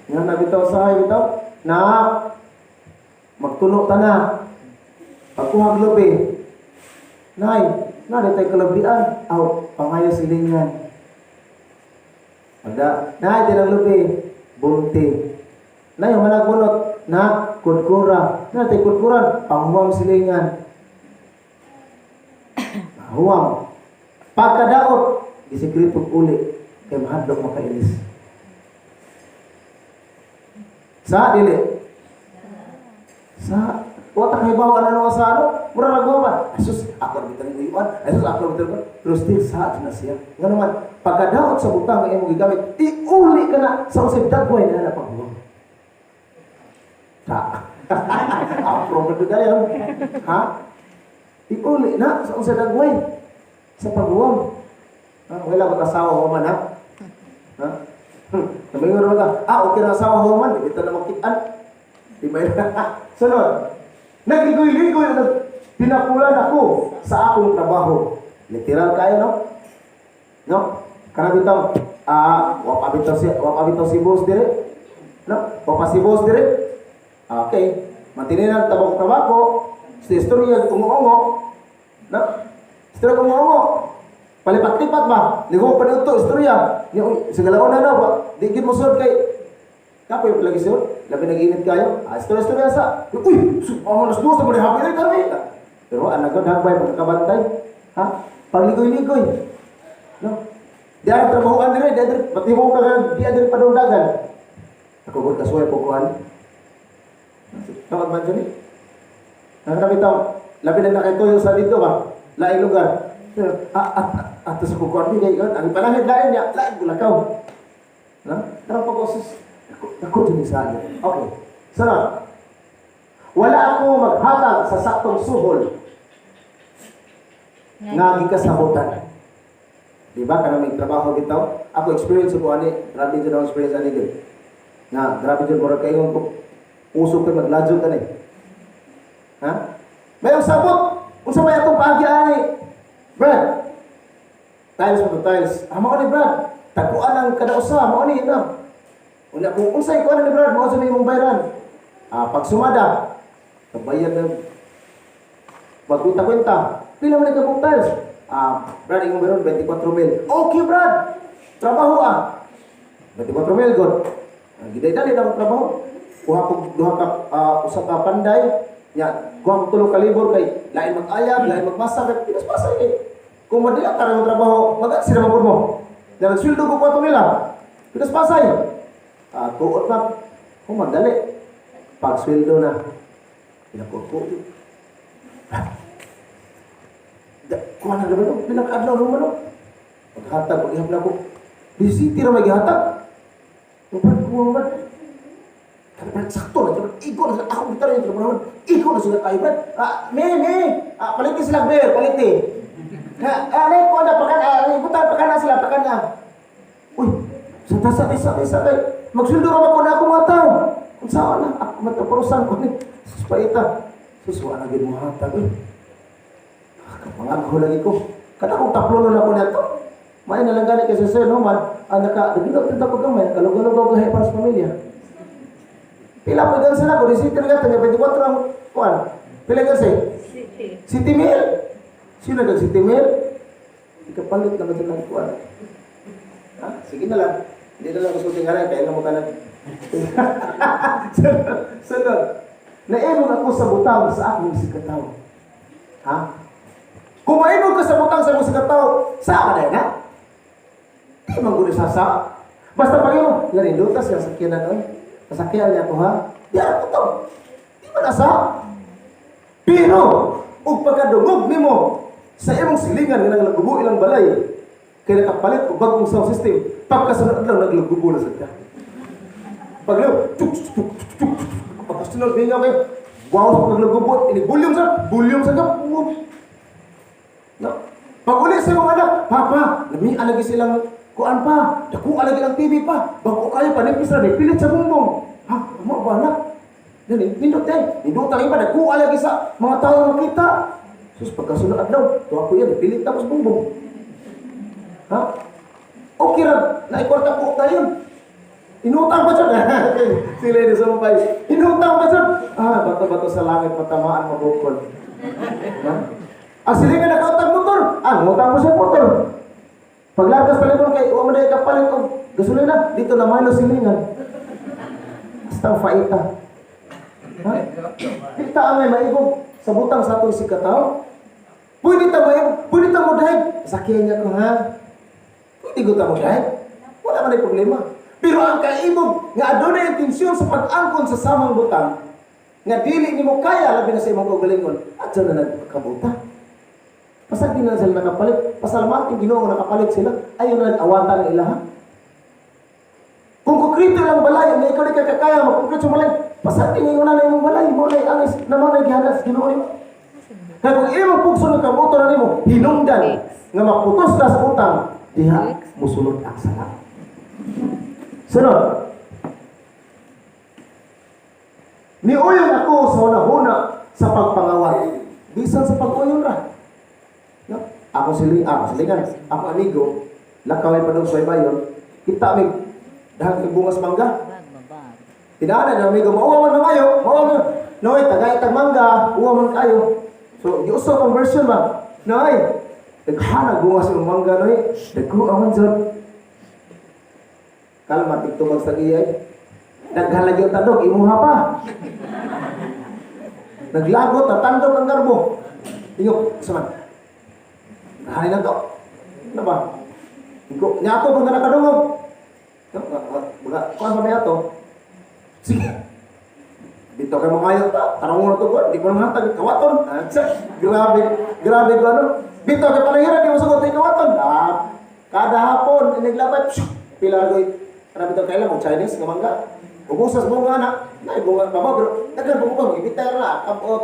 Nga na bitaw sa bitaw. Na magtuno ta na. Pagkuha lubi. Nay, na di tayo kalabian. Aw, pangayo silingan. Pagda, nay, di lang lubi. Bunti. Nay, managbunot. Na, kudkura. Na, tayo kudkuran. Panghuwam silingan. Huwam. Pagkadaot, gisikreto uli. Kay mahadlok makailis. Sa, dili. Sa, wa ta kay bawa ano sa ano, mura ra ba? Jesus, ako ra bitang uyuan. Jesus, ako ra bitang. Pero still sa na siya. Nga naman, pagkadaot sa butang nga imong gigamit, iuli ka na sa usay dagway na na paghuwam. Ta. Apro ba dayon? Ha? Iuli na sa usay dagway sa paghuwam. Ha? Wala ko asawa human ha? Ha? Namingon naman ka, okay na asawa human, di kita na makitaan. Di ba yun? Sunod. Nagligoy-ligoy, nag Pinapulan ako sa akong trabaho. Literal kayo, no? No? Kana bitaw, wa pa bitaw si boss dire. No? Wa pa si boss dire. Ah, okay. Mantinin ang tabako-tabako, sa istorya ungo-ungo. No? Istorya ungo-ungo. Palipat-lipat ba? Ligo pa dito istorya. Ni uy, sa galaw na na ba? Di gid mo sud kay kapoy lagi sud. Labi nag-init kayo. Ah, istorya istorya sa. Uy, ang 2:00 na mo happy na kami. Pero ang nagdagbay pagkabantay. Ha? Pagligoy-ligoy. No? Di ara trabahoan dire, di dire pati mo ka di dire padungdagan. Ako gud kasuway po kuan. Tawag man dyan eh. Nakakabitaw, labi na nakituyo sa dito ba? Laing lugar. Pero, ato sa kukuan bigay yun. Ang panahid lain niya, lain bulakaw. No? Pero pag usus, ako dyan sa akin. Okay. Sunod. Wala ako maghatag sa saktong suhol nga gikasabutan. Di ba? Kanang may trabaho bitaw. Ako experience ko ani, grabe jud ang experience ani gid. Nga grabe jud murag kayo ko uso kay magladyo ka ni. Ha? May ang sabot. Unsa may atong paagi ani? Brad. Tiles mo to tiles. Ah, mao ni Brad. Taguan ang kada usa, mao ni na. Unya kung unsay kuan ni Brad, mao sa imong bayran. Ah, pag sumada, kabayad na magkwenta-kwenta. Pila man ka buok tiles? Ah, Brad, imong bayran 24 mil. Okay, Brad. Trabaho ah. 24 mil god. Ah, giday-dali na akong trabaho. Kuha ko duha ka usa ka panday. Nya, kuha ko tulo ka libor kay lain mag-ayab, lain magmasa kay pinas masa eh. Kung madila ka ang trabaho, mag sila man mo. Nya sweldo ko kuha nila. Pinas pasay. Ah, tuot na. Kung madali. Pag sweldo na. Pinakuko. Kuha na naman, oh. Pila ka adlaw naman, oh. Paghatag, paghihap na ko. Bisiti ra may gihatag. Upan ko man. Kada Brad, sakto na. Brad, igo na sila. Ako gitara yung trabaho. Igo na sila tayo, Brad. Ah, me, me. Ah, paliti sila, Ber, paliti. Na, ah, alay ko na, pakan, ah, buta, pakan na sila, pakan na. Uy, sa sa sa sa kay magsweldo ra ko na ako mga tao. Kung saan na, ako mataparusan ko ni. Sus paita. Sus, wala gid mo hatag. Uy. Ah, kapangagho lagi ko. Kada kong taplo na ako nato. May na lang gani kay sa sir no man, ang naka dagilo tinta pag gamay, kalugaw-lugaw gahi para sa pamilya. Pila pa gan sila ko di city nga taga 24 ang kuan. Pila gan say? City. City Mail. Sino nag City Mail? Ikapalit naman sila ng kuan. Ha? Sige na lang. Hindi na lang gusto tingala kaya nga mo tanan. Sunod, sunod. Naimog ako sa butang sa akong sikataw. Ha? Kung maimog ka sa butang sa akong sikataw, sa ka na? Di man gud sa sa. Basta pag imo, larindutas yung sakyanan oy. Masakyan niya ko ha. Di ara ko to. Di man asa. Pero ug pagkadungog nimo sa imong silingan nga naglagubo ilang balay kay nakapalit og bagong sound system, pagkasunod adlaw naglagubo na sad ka. Paglaw, tuk tuk tuk tuk tuk. Pagkasunod mingaw kayo, wow sa paglagubo, ini volume sa ka. No? Pag uli sa imong anak, "Papa, lami lagi silang kuan pa, dako lagi ang TV pa, bago kayo panipis ra, pilit sa bumbong." "Ha, mo ba anak?" Dali, nindot eh. Nindot ang iba, dako lagi sa mga tao makita. Sus, pagkasunod adlaw, tuwa ko yan, pilit tapos bumbong. Ha? Okay ra, naikwarta po tayo. Inutang pa dyan. Sila ni sumpay. Inutang pa dyan. Ah, bato-bato sa langit, patamaan mabukol. Ha? Ang silingan nakautang motor. Ah, ngutang mo sa motor. Paglagas palibon kay wa man day kapalit og gasolina, dito na milo silingan. Basta ang faita. Ha? Di ta ang may maibog sa butang sa atong sikataw. Pwede ta maibog, pwede ta mo dahil. Sakyan niya ko ha. Pwede ko ta mo dahil. Wala man ay problema. Pero ang kaibog nga adunay intensyon sa pag-angkon sa samang butang nga dili nimo kaya labi na sa imong kaugalingon at na nagkabuta. Pasag di na sila nakapalit. Pasalamatin Ginoo nga nakapalit sila. Ayaw na nag-awata ng ilaha. Kung kukrito lang balay, na ikaw di ka kakaya magkukrito sa balay, pasag di ngayon na imong balay, mo na ang na mo na gihanas Ginoo nimo. Kaya kung imong pugso ng kabuto na nimo, hinungdan nga maputos ka sa utang, diha musulod ang sala. Sunod. Niuyong ako sa hunahuna sa pagpangawat. Bisan sa pag-uyon ra. No? Ako sili, ako silingan, ako amigo, lakaway pa doon sa bayon, kita mig dahang kay bungas mangga. Bag, babag. Tinaanan ng amigo, mauwa man na kayo, mauwa man. Noy, tagay tag mangga, uwa man kayo. So, giuso ang version ba? Noy, naghanag bungas yung mangga, noy. Dagko aman jud. Kalma, tigtubag sa giyay. Daghan lagi ang tandog, imuha pa. Naglagot, natandog ang garbo. Ingok, sama. Nahanay na to. Ano ba? Ingko, niya ako, pag nakadungog. Baga, kuhan sa may ato. Sige. Dito kay mga ayaw ta, tarong mo na to, di ko naman hatag, kawaton. Ah, tsa, grabe, grabe ko ano. Dito kay panahiran, di mo sagot, di kawaton. Ah, kada hapon, iniglabay, pshh, pila ko, grabe to kailan mo, Chinese, nga mangga. Ubusas bunga na, na bunga pa ba, pero daghan bunga pa, ibitay na, kamot,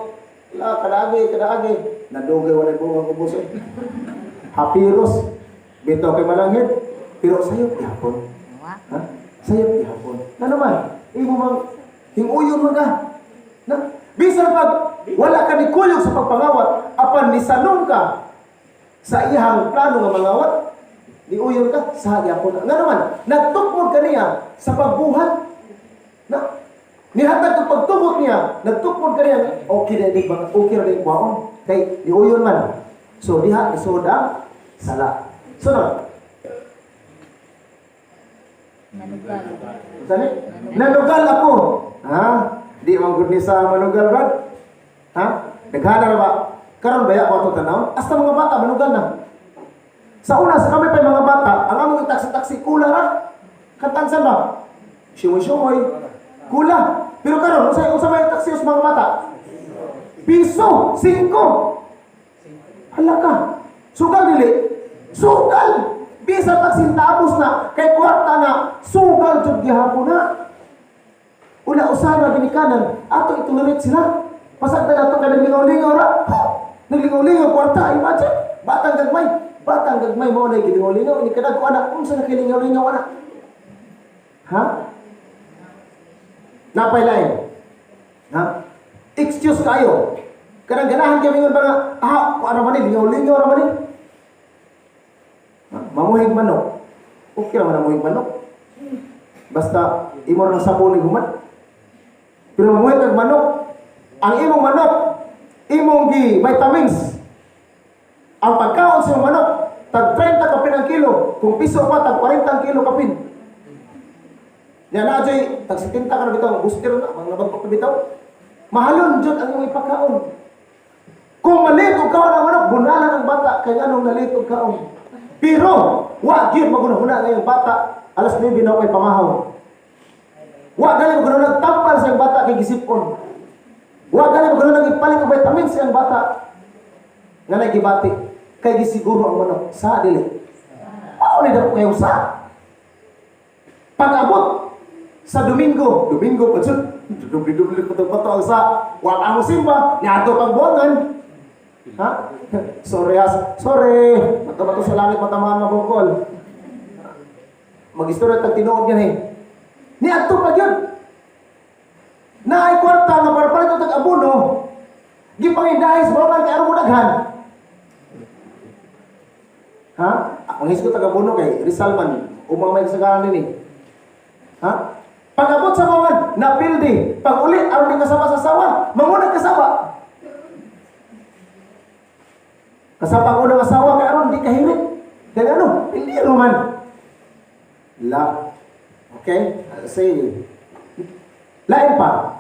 la, kadaagi, kadaagi. Nadugay, walay bunga ubos eh. Hapiros, bitaw kay malangit, pero sayop gihapon. Wa. Ha? Sayop gihapon. Na naman, imo mang hinguyon man ka. Na, bisan pag wala ka ni kuyog sa pagpangawat, apan nisanong ka sa iyang plano nga mangawat, niuyon ka sa gihapon. Nga naman, nagtukmod ka niya sa pagbuhat. Na, nihatag og pagtugot niya, nagtukmod ka niya, okay na di ba, okay na di kwaon. Kay niuyon man. So diha isod ang sala. Sunod. Nanugal. Sani? Nanugal ako. Ha? Di man gud ni sa manugal brad. Ha? Daghana ra ba? Karon baya ko ato tanaw? Hasta mga bata manugal na. Sa una sa kami pa mga bata, ang among itaksi-taksi kula ra. Kantansan ba? Shumoy-shumoy. Kula. Pero karon unsa unsa may taksi sa mga bata? Piso, singko. Hala ka. Sugal dili. Sugal. Bisan pag sintapos na, kay kwarta na, sugal jud gihapon na. Una usana ginikanan, ato itolerate sila. Pasagdan ato kay naglingaw-lingaw ra. Ha! Naglingaw-lingaw kwarta, imagine. Batang gagmay, batang gagmay mao na gilingaw-lingaw ini kadag ko anak unsa na kilingaw-lingaw anak. Ha? Napay lain. Ha? Excuse kayo. Kanang ganahan kay mingon ba nga, ah, kuan ra man ni, lingaw-lingaw ra man ni. Ha? Mamuhig manok. Okay ra man ang muhig manok. Basta imo ra sabon ni human. Pero mamuhig kag manok, ang imong manok, imong gi vitamins. Ang pagkaon sa imong manok, tag 30 kapin ang kilo, kung piso pa tag 40 ang kilo kapin. Yan na jay, tag 70 ka na bitaw, booster na, mga nabagpak na bitaw. Mahalon jud ang imong ipakaon. Kung malit og kaon ang manok, bunalan ang bata kay anong nalit og kaon. Pero wa gyud magunahuna ngayong bata, alas 9 na kay pamahaw. Wa gali magunahuna tampal sa iyang bata kay gisipon. Wa gali magunahuna ipalit og vitamins sa iyang bata. Nga nagibati kay gisiguro ang manok sa dili. Mao ni dako kayo sa. Pag-abot sa Domingo, Domingo pa jud, dubli-dubli ko pa ang sa wa pa mo simba, niadto pang buwangan. Ha? Sorry, has. Sorry. Matabato sa langit matamaan mabungkol. Mag-istorya tag tinuod yan eh. Niadto pa gyud. Naay kwarta nga para palit og tag abono. Gipangindahi sa mga kay aron mo daghan. Ha? Ang hisgot tag abono kay Rizal man umamay sa galan nini. Ha? Pag-abot sa mga napildi, pag uli aron di kasama sa sawa, mangunag kasawa. Kasama ang unang asawa kay aron di kahirit. Kay ano? Pildi man. La. Okay? Say. Lain pa.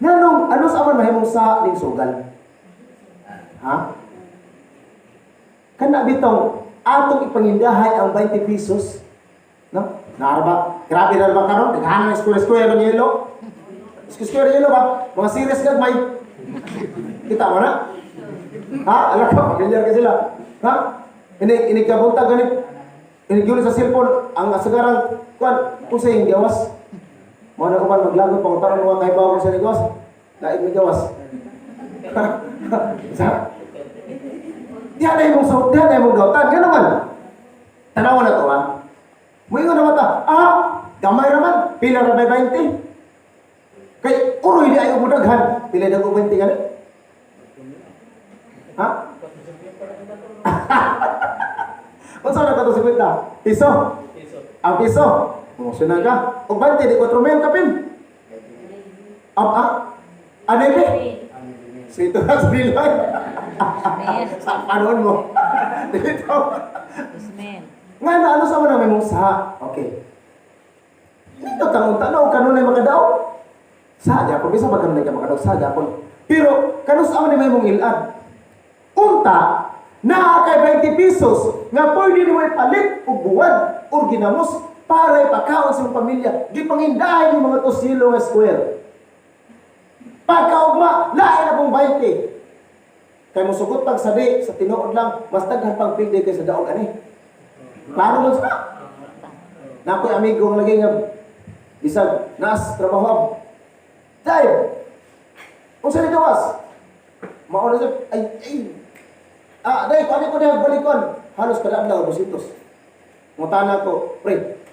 Nganong ano sa aman mahimong sa ning sugal? Ha? Kana bitong atong ipangindahay ang 20 pesos. No? Naara ba? Grabe na ba karon? Daghan ng square square ng yelo. Square square yelo ba? Mga series gagmay. Kita mo na? Ha? Alam ka, familiar ka sila. Ha? Ini ini kabuntag ganit. Ini gyud sa cellphone ang sagarang kuan usa yung gawas. Mo na uban maglagot pangutaron mga kahibaw ko sa gawas. Lain may gawas. Sa Diha na imong sa diha na imong dautan ngano man. Tanawa na to ha. Moingon na mata, ah, gamay ra man, pila ra bay 20. Kay uroy di ayo mo daghan, pila dago 20 gani. Ha? Unsa na kato 50? Piso. Ang piso. Oh, sunod ka. Og 20 di 4,000 kapin. Am ah? Ano ba? So ito ang bilang. Sa panahon mo. Dito. Usmen. Nga na, ano sa mo na may mong sa? Okay. Ito tanong tanaw, kanunay makadaw. Sa gyapon, bisa ba kanunay ka makadaw? Sa gyapon. Pero, kanus sa ni may mong ilad? Unta, naa kay 20 pesos nga pwede nimo ipalit og buwad or ginamos para ipakaon sa imong pamilya. Gipangindahin yung mga tosilo nga square. Pagkaugma, lain akong 20. Kay mosugot pag sadi, sa tinuod lang, mas daghan pang pildi kaysa daog ani. Klaro man sa. Na ako'y amigo nga lagi nga bisag naas trabaho. Dahil, unsa ni gawas? Mauna siya, ay, ay, ah, dahil, paano ko na balikon? Halos kada adlaw, 200. Mutana ko, pre,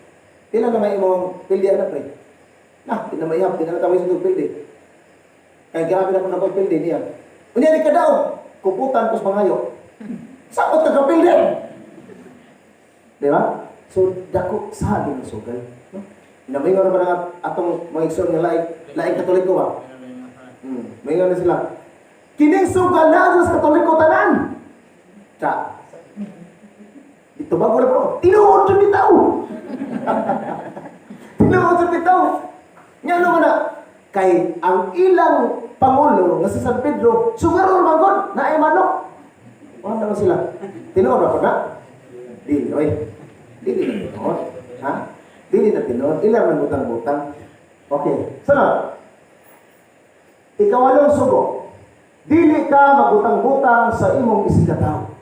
pila na may imong pildi ana, pre? Nah, di na maihap, di na natawag sa pildi. Kaya grabe na ko napagpildi niya. Unya ni kadaog, kuputan ko sa pangayo. Sakot ka kapildi. Di ba? So, dako sa ng sugal. No? Namingon na ba nga atong mga igsoon nga laing, laing Katoliko ba? Maingon na sila. Kining sugal na sa Katoliko tanan. Ta. Ito ba wala pa? Tinuod jud bitaw. Tinuod jud bitaw. Nga ano man na kay ang ilang pangulo nga si San Pedro sugarol man gud naay manok. Wala naman sila. Tinuod ba po na? Dili oy. Dili na tinuod. Ha? Dili na tinuod. Ilang man butang-butang. Okay. Sunod. Ikawalong sugo. Dili ka magbutang-butang sa imong isigataw.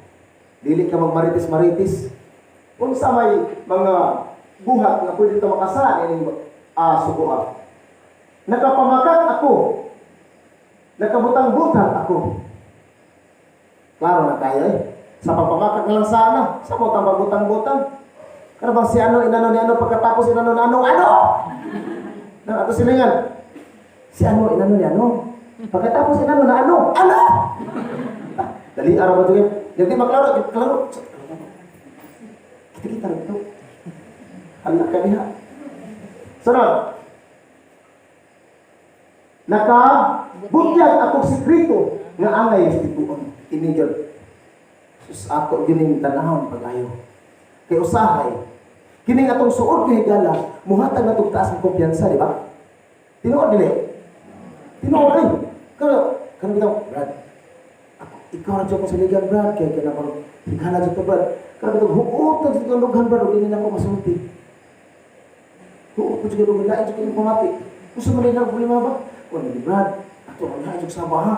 Dili ka magmarites-marites. Unsa may mga buhat nga pwede ta makasala ining sugo ah. Nakapamakak ako. Nakabutang-butang ako. Klaro na tayo eh. Sa pagpamakak na lang sana. Sa butang pagbutang-butang. Kana bang si ano, inano ni ano, pagkatapos inano na ano, ano? Nang ato silingan. Si ano, inano ni ano. Pagkatapos inano na ano, ano? Ah, dali, araw ba ito? Hindi maklaro, klaro. Kita-kita rin ito. Hala ka niya. Sunod. Naka butyag akong sikreto nga angay respetuon. Inigil. Sus ako gining tanahon pag-ayo. Kay usahay, kining atong suod nga higala, muhatag na taas ang kumpiyansa, di ba? Tinuod dili. Tinuod ay. Kaya kanang bitaw, Brad. Ako ikaw ra jud ko sa ligan, Brad, kay kana bang higala jud to, Brad. Kanang bitaw huot na jud ang lughan, Brad, ug dili na ako masulti. Huot ko jud ang lain jud kayong pamati. Unsa man ang problema ba? Wala ni Brad. Ato ang lain jud sama ha.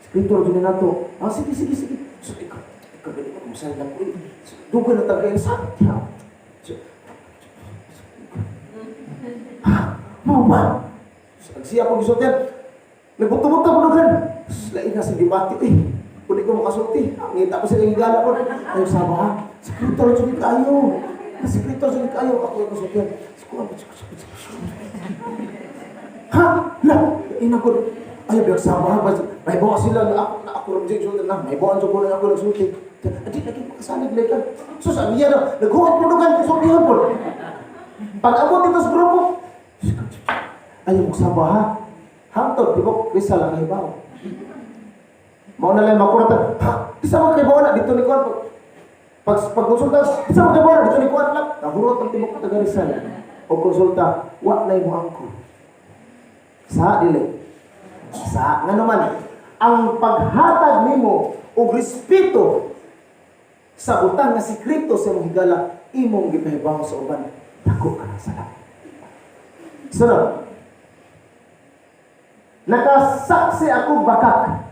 Skriptor jud ni nato. Ah, sige sige sige. So ikaw, ikaw gani ko masal na ko. Eh. So, dugay na tagay sa. So, ha, mao ba? So, siya pag gisultihan, nagbuto-buto po dughan. Lain na sa gibati, eh. Kung di ko makasulti, ngita ko sila higala ko. Ayaw sama ha, sekretar jud kayo. Sekretar jud kayo, ako yung kasultihan. Ha? La, ina ko. Ayaw biyak sama ha, may bawa sila na ako na ako rin jud na may bawa jud ko na ako nagsulti. Adi lagi makasalig lagi ka. So sabi niya na, naghuot po dugan sultihan po. Pag abot dito sa grupo, ayaw mo sama ha. Hangtod, di ba, Rizal ang kahibaw. Mao na lang makuratan. Ha? Di sa mga kahibaw na, dito ni Kuan. Pag, pag konsulta, di sa mga kahibaw na, dito ni Kuan lang. Nahurot ang tibok taga Rizal. O konsulta, wa na mo angko. Sa dili. Sa nga naman, ang paghatag nimo og respeto sa utang nga sikreto sa imong higala, imong gipahibaw sa uban, dako ka ng sala. Sunod. Nakasaksi ako bakak.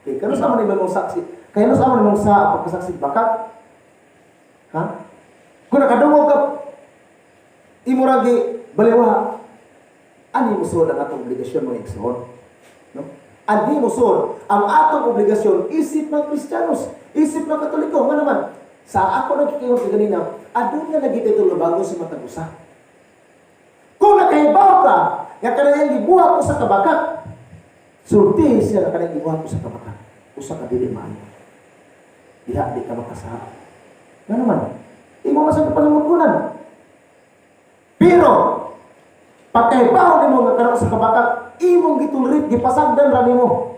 Okay, kano sa man imong saksi? Kaya sa man imong sa pagkasaksi bakak? Ha? Kung nakadungog ka imo ra gi baliwa. Ani mo suod ang atong obligasyon mga igsoon? No? Ani mo suod ang atong obligasyon isip mga Kristiyanos, isip mga Katoliko. Nga naman, sa ako nagkikingon ka ganina, aduna lagi tayo bago sa matag usa. Kung nakahibaw ka, nga kanang gibuhat ko sa kabakak, sulti siya nga kanang gibuhat ko sa kabakak. Usa ka dili maayo. Diha di ka makasala. Nga naman, imo man sa pangimutkunan. Pero, pagkahibaw nimo nga kana usa ka bakak, imong gi-tolerate, gipasagdan ra nimo.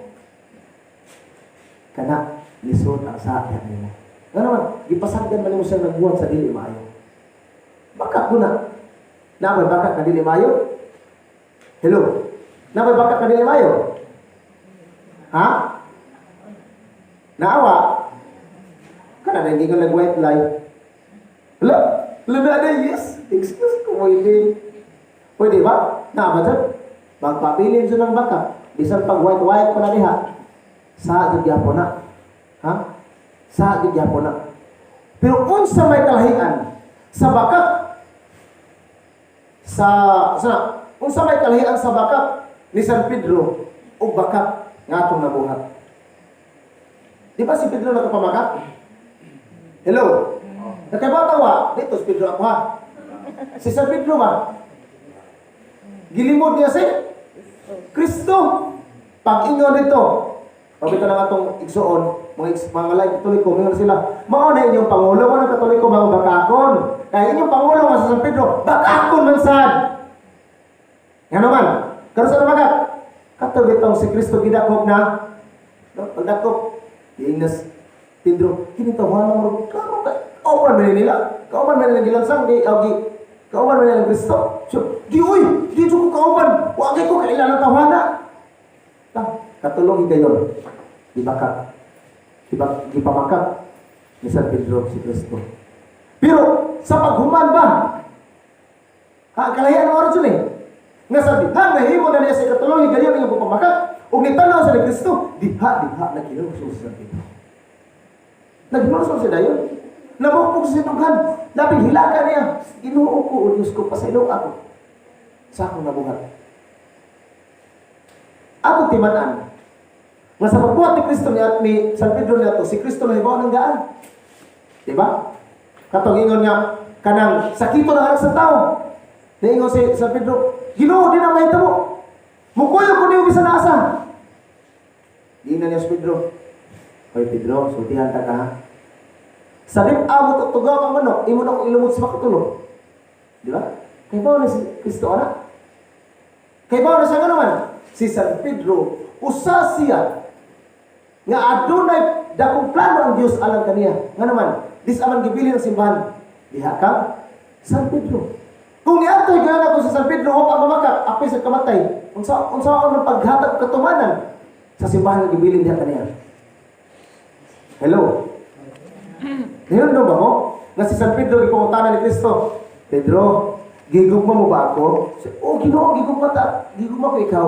Kana, lisod ang sa nimo. Nga naman, gipasagdan man nimo siya nagbuhat sa dili maayo. Bakak ko na. Naa bay bakak ka dili maayo? Hello? Naa bay bakak ka dili maayo? Ha? Naawa? Kana na hindi ka nag-white lie. Hala, hala na na, yes. Excuse ko, pwede. Pwede ba? Naa ba dyan? Magpabilin siya ng baka. Bisan pag white-white pa na diha. Sa jud gyapon na. Ha? Sa jud gyapon na. Pero unsa may kalahian sa bakak sa unsa may kalahian sa bakak ni San Pedro ug bakak nga atong nabuhat? Di ba si Pedro nakapamakak? Hello? Nakabatawa? Dito si Pedro ako ha. Si San Pedro ba? Gilimod niya si Kristo. Pag-ingon dito, pabita lang atong igsuon, mga laing Katoliko, mingon sila, mao na inyong pangulo, mo ng Katoliko, mga bakakon. Kaya inyong pangulo nga sa San Pedro, bakakon man sad. Nga naman, karon sa bakak, kato bitong si Kristo gidakop na, no, pagdakop, diingnas Pedro, kini tawanan mo, klaro ka, kauban man nila, kauban man nila gilansang, di, gi, kauban man nila ng Kristo. So, di uy, di ko kauban, wa kay ko kailan ang tawana. Ta, katulong higayon, di ba ka, di ba, gipamakak ni San Pedro si Kristo. Pero, sa paghuman ba, ha, kalahian ng oras yun eh. Nga sa dihang nahimo na niya sa ikatulong higayon nga pagpamakak, ug nitanaw sa ni Kristo, diha, diha, naghinulsol si San Pedro. Naghinulsol siya dayon. Namukpok sa dughan, labing hilaka niya. Ginoo ko, o Diyos ko, pasaylo ako sa akong nabuhat. Ako timan-an, nga sa pagbuhat ni Kristo ni, ni San Pedro niya to, si Kristo na hibaw ng gaan. Diba? Katong ingon nga, kanang sakito ng anak sa tao. Niingon si San Pedro, "Ginoo, di na mahitabo. Mukuyo ko niyo bisan asa." Di na niya si Pedro. "Hoy Pedro, sultihan ta ka ha. Sa di amo tugaw ang manok, imo na akong ilumod sa makatulo." Di ba? Kay ba na si Kristo ana? Kay ba na siya nga naman? Si San Pedro, usa siya nga adunay dakong plano ang Dios alang kaniya. Nga naman, dis aman gibilin ang simbahan. Diha ka, San Pedro. Kung niadto'y gana ko sa San Pedro, wa pa mamakak, apil sa kamatay. Unsa unsa ang paghatag katumanan sa simbahan nga gibilin diha kaniya? Hello? Ngayon ba mo? Nga si San Pedro gipangutana ni Kristo, "Pedro, gigugma mo ba ako?" "Oh, Ginoo, gigugma ta, gigugma ko ikaw."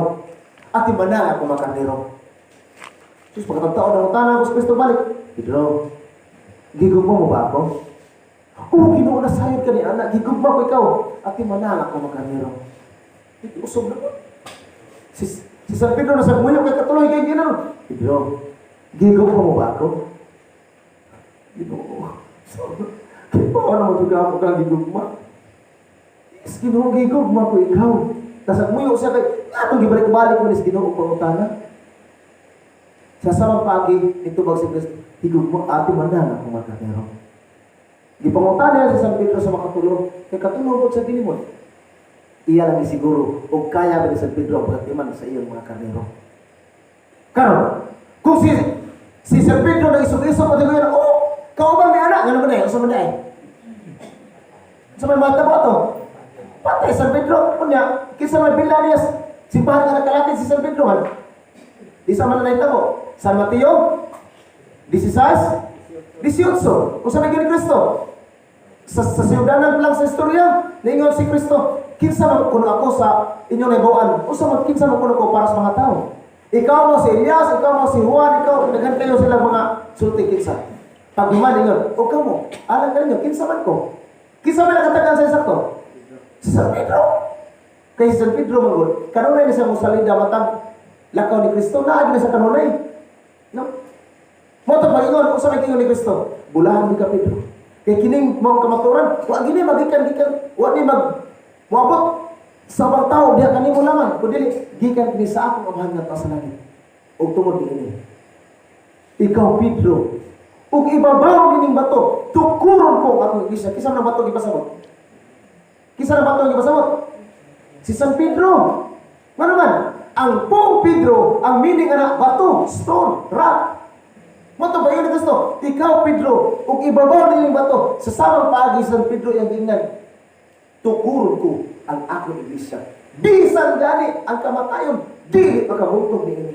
"Ati manang ako makarnero." Sus, pagkatagtaon ng utana ko sa Kristo balik, "Pedro, gigugma mo ba ako?" "Oh, Ginoo, nasayod ka ni anak, gigugma ko ikaw." "Ati manang ako makarnero." Ito, usog na ko. Si San Pedro na sa muyo kay katuloy kay Ginoo. "Pedro, gigugma mo ba ako?" "Ginoo, so, kaya pa ano mo ito ako kang gigugma?" "Yes, Ginoo, gigugma ko ikaw." Tapos muyo siya kay, anong gibalik-balik mo ni Ginoo pangutana? Sa samang pagi, nitubag si Kristo, "Higugma, ati man na ako magkatero." Gipangutana niya si San Pedro sa makatulog, kay katulog sa gilimod. Iya lang siguro, o kaya ba ni San Pedro ang pagkatiman sa iyong mga karnero. Karon, kung si San Pedro na isog-isog, pati ko yan, "Oh, kauban may anak, gano'n ba na eh, usa man na eh. Sa may mata mo ato. Patay San Pedro, unya, kinsa may bila niya, simbahan nga nakalatid si San Pedro man. Di sa man na nahitabo. San Mateo, 16, 18. Unsa may ni Kristo? Sa siyudanan lang sa istorya, niingon si Kristo, "Kinsa man kuno ako sa inyong nahibaw-an? Unsa man, kinsa man kuno ko para sa mga tao? Ikaw mo si Elias, ikaw mo si Juan, ikaw," daghan kayo sila mga sulti kinsa. Pag human ingon, "O kamo, alam ka ninyo, kinsa man ko?" Kinsa man nakatagan sa sakto? Si San Pedro. Kay si San Pedro manggod, kanunay ni siya mosalida matag lakaw ni Kristo, naagi na sa kanunay. No? Mo to pag-ingon, unsa may ingon ni Kristo? "Bulahan ka, Pedro. Kay kining mao kamaturan, wa gini magikan gikan, wa ni mag moabot sa mga tao diha kanimo lamang, kun dili gikan kini sa akong Amahan nga sa langit." Ug tungod niini, ikaw Pedro, Ug ibabaw nining bato, tukuron ko ang akong iglesia. Kinsa man ang bato gipasabot? Kinsa ang bato gipasabot? Si San Pedro. Ngano man, ang poong Pedro, ang meaning ana bato, stone, rock. Mao to ba yun ni Kristo? Ikaw, Pedro, ug ibabaw nining bato, sa samang paagi San Pedro iyang giingnan, tukuron ko ang akong iglesia. Bisan gani ang kamatayon, dili makabugtong niini.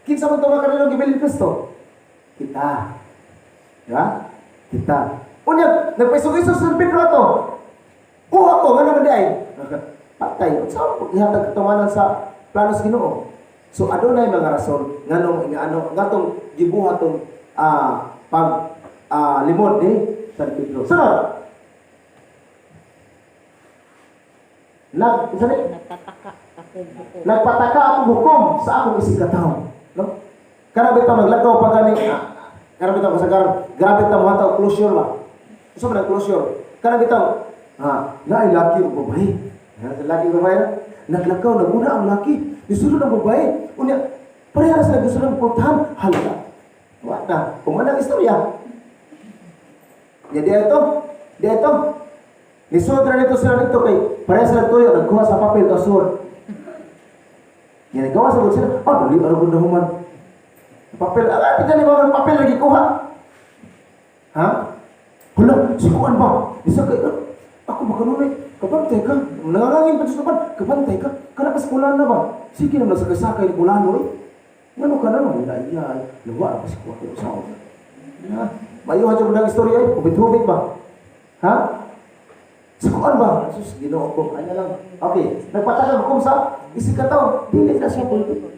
Kinsa man to mga kanilong gibilin ni Kristo? Kita. Di ba? Kita. Unya, nagpaisog-isog sa San Pedro ato. Kuha ko, nga naman di ay. Patay. Unsa man ihatag katumanan sa plano sa Ginoo? So adunay mga rason nganong ano ngatong gibuhat tong pag limod ni San Pedro. Sunod. Nag, isa ni? Nagpataka ako buko. Nagpataka akong hukom sa akong isig katawo. No? Kana bitaw maglakaw pa gani, kana bitaw kasagaran, grabe ta mohatag closure ba. Unsa man ang closure? Kana bitaw, naay laki og babae. Ha, laki og babae. Naglakaw naguna ang laki. Nisulod ang babae. Unya, pareha ra sila gusto ng pultahan. Hala. Wa na. Human ang istorya. Nya di ito, di ito. Nisulod ra nito sila nito kay pareha sila tuyo nagkuha sa papel o suod. Yan, nagawa sa sila. Oh, dali, ano na human. Papel, tignan ni mga papel lagi kuha. Ha? Hala, si Kuan ba? Isa kay, ako ba kanunay? Kabantay ka. Nangangangin pa sa pan. Kabantay ka. Kana pa sa na ba? Sige naman sa kasakay ni kulano eh. Ngano ka na naman? Wala iya. Lawa pa si Kuan. Sa Ha? Mayuhan siya mo ng istorya eh. Hubit-hubit ba? Ha? Sa kuan ba? Jesus, Ginoo ko. Ano lang. Okay. Nagpataka hukom sa isig katawo. Dili na siya pwede.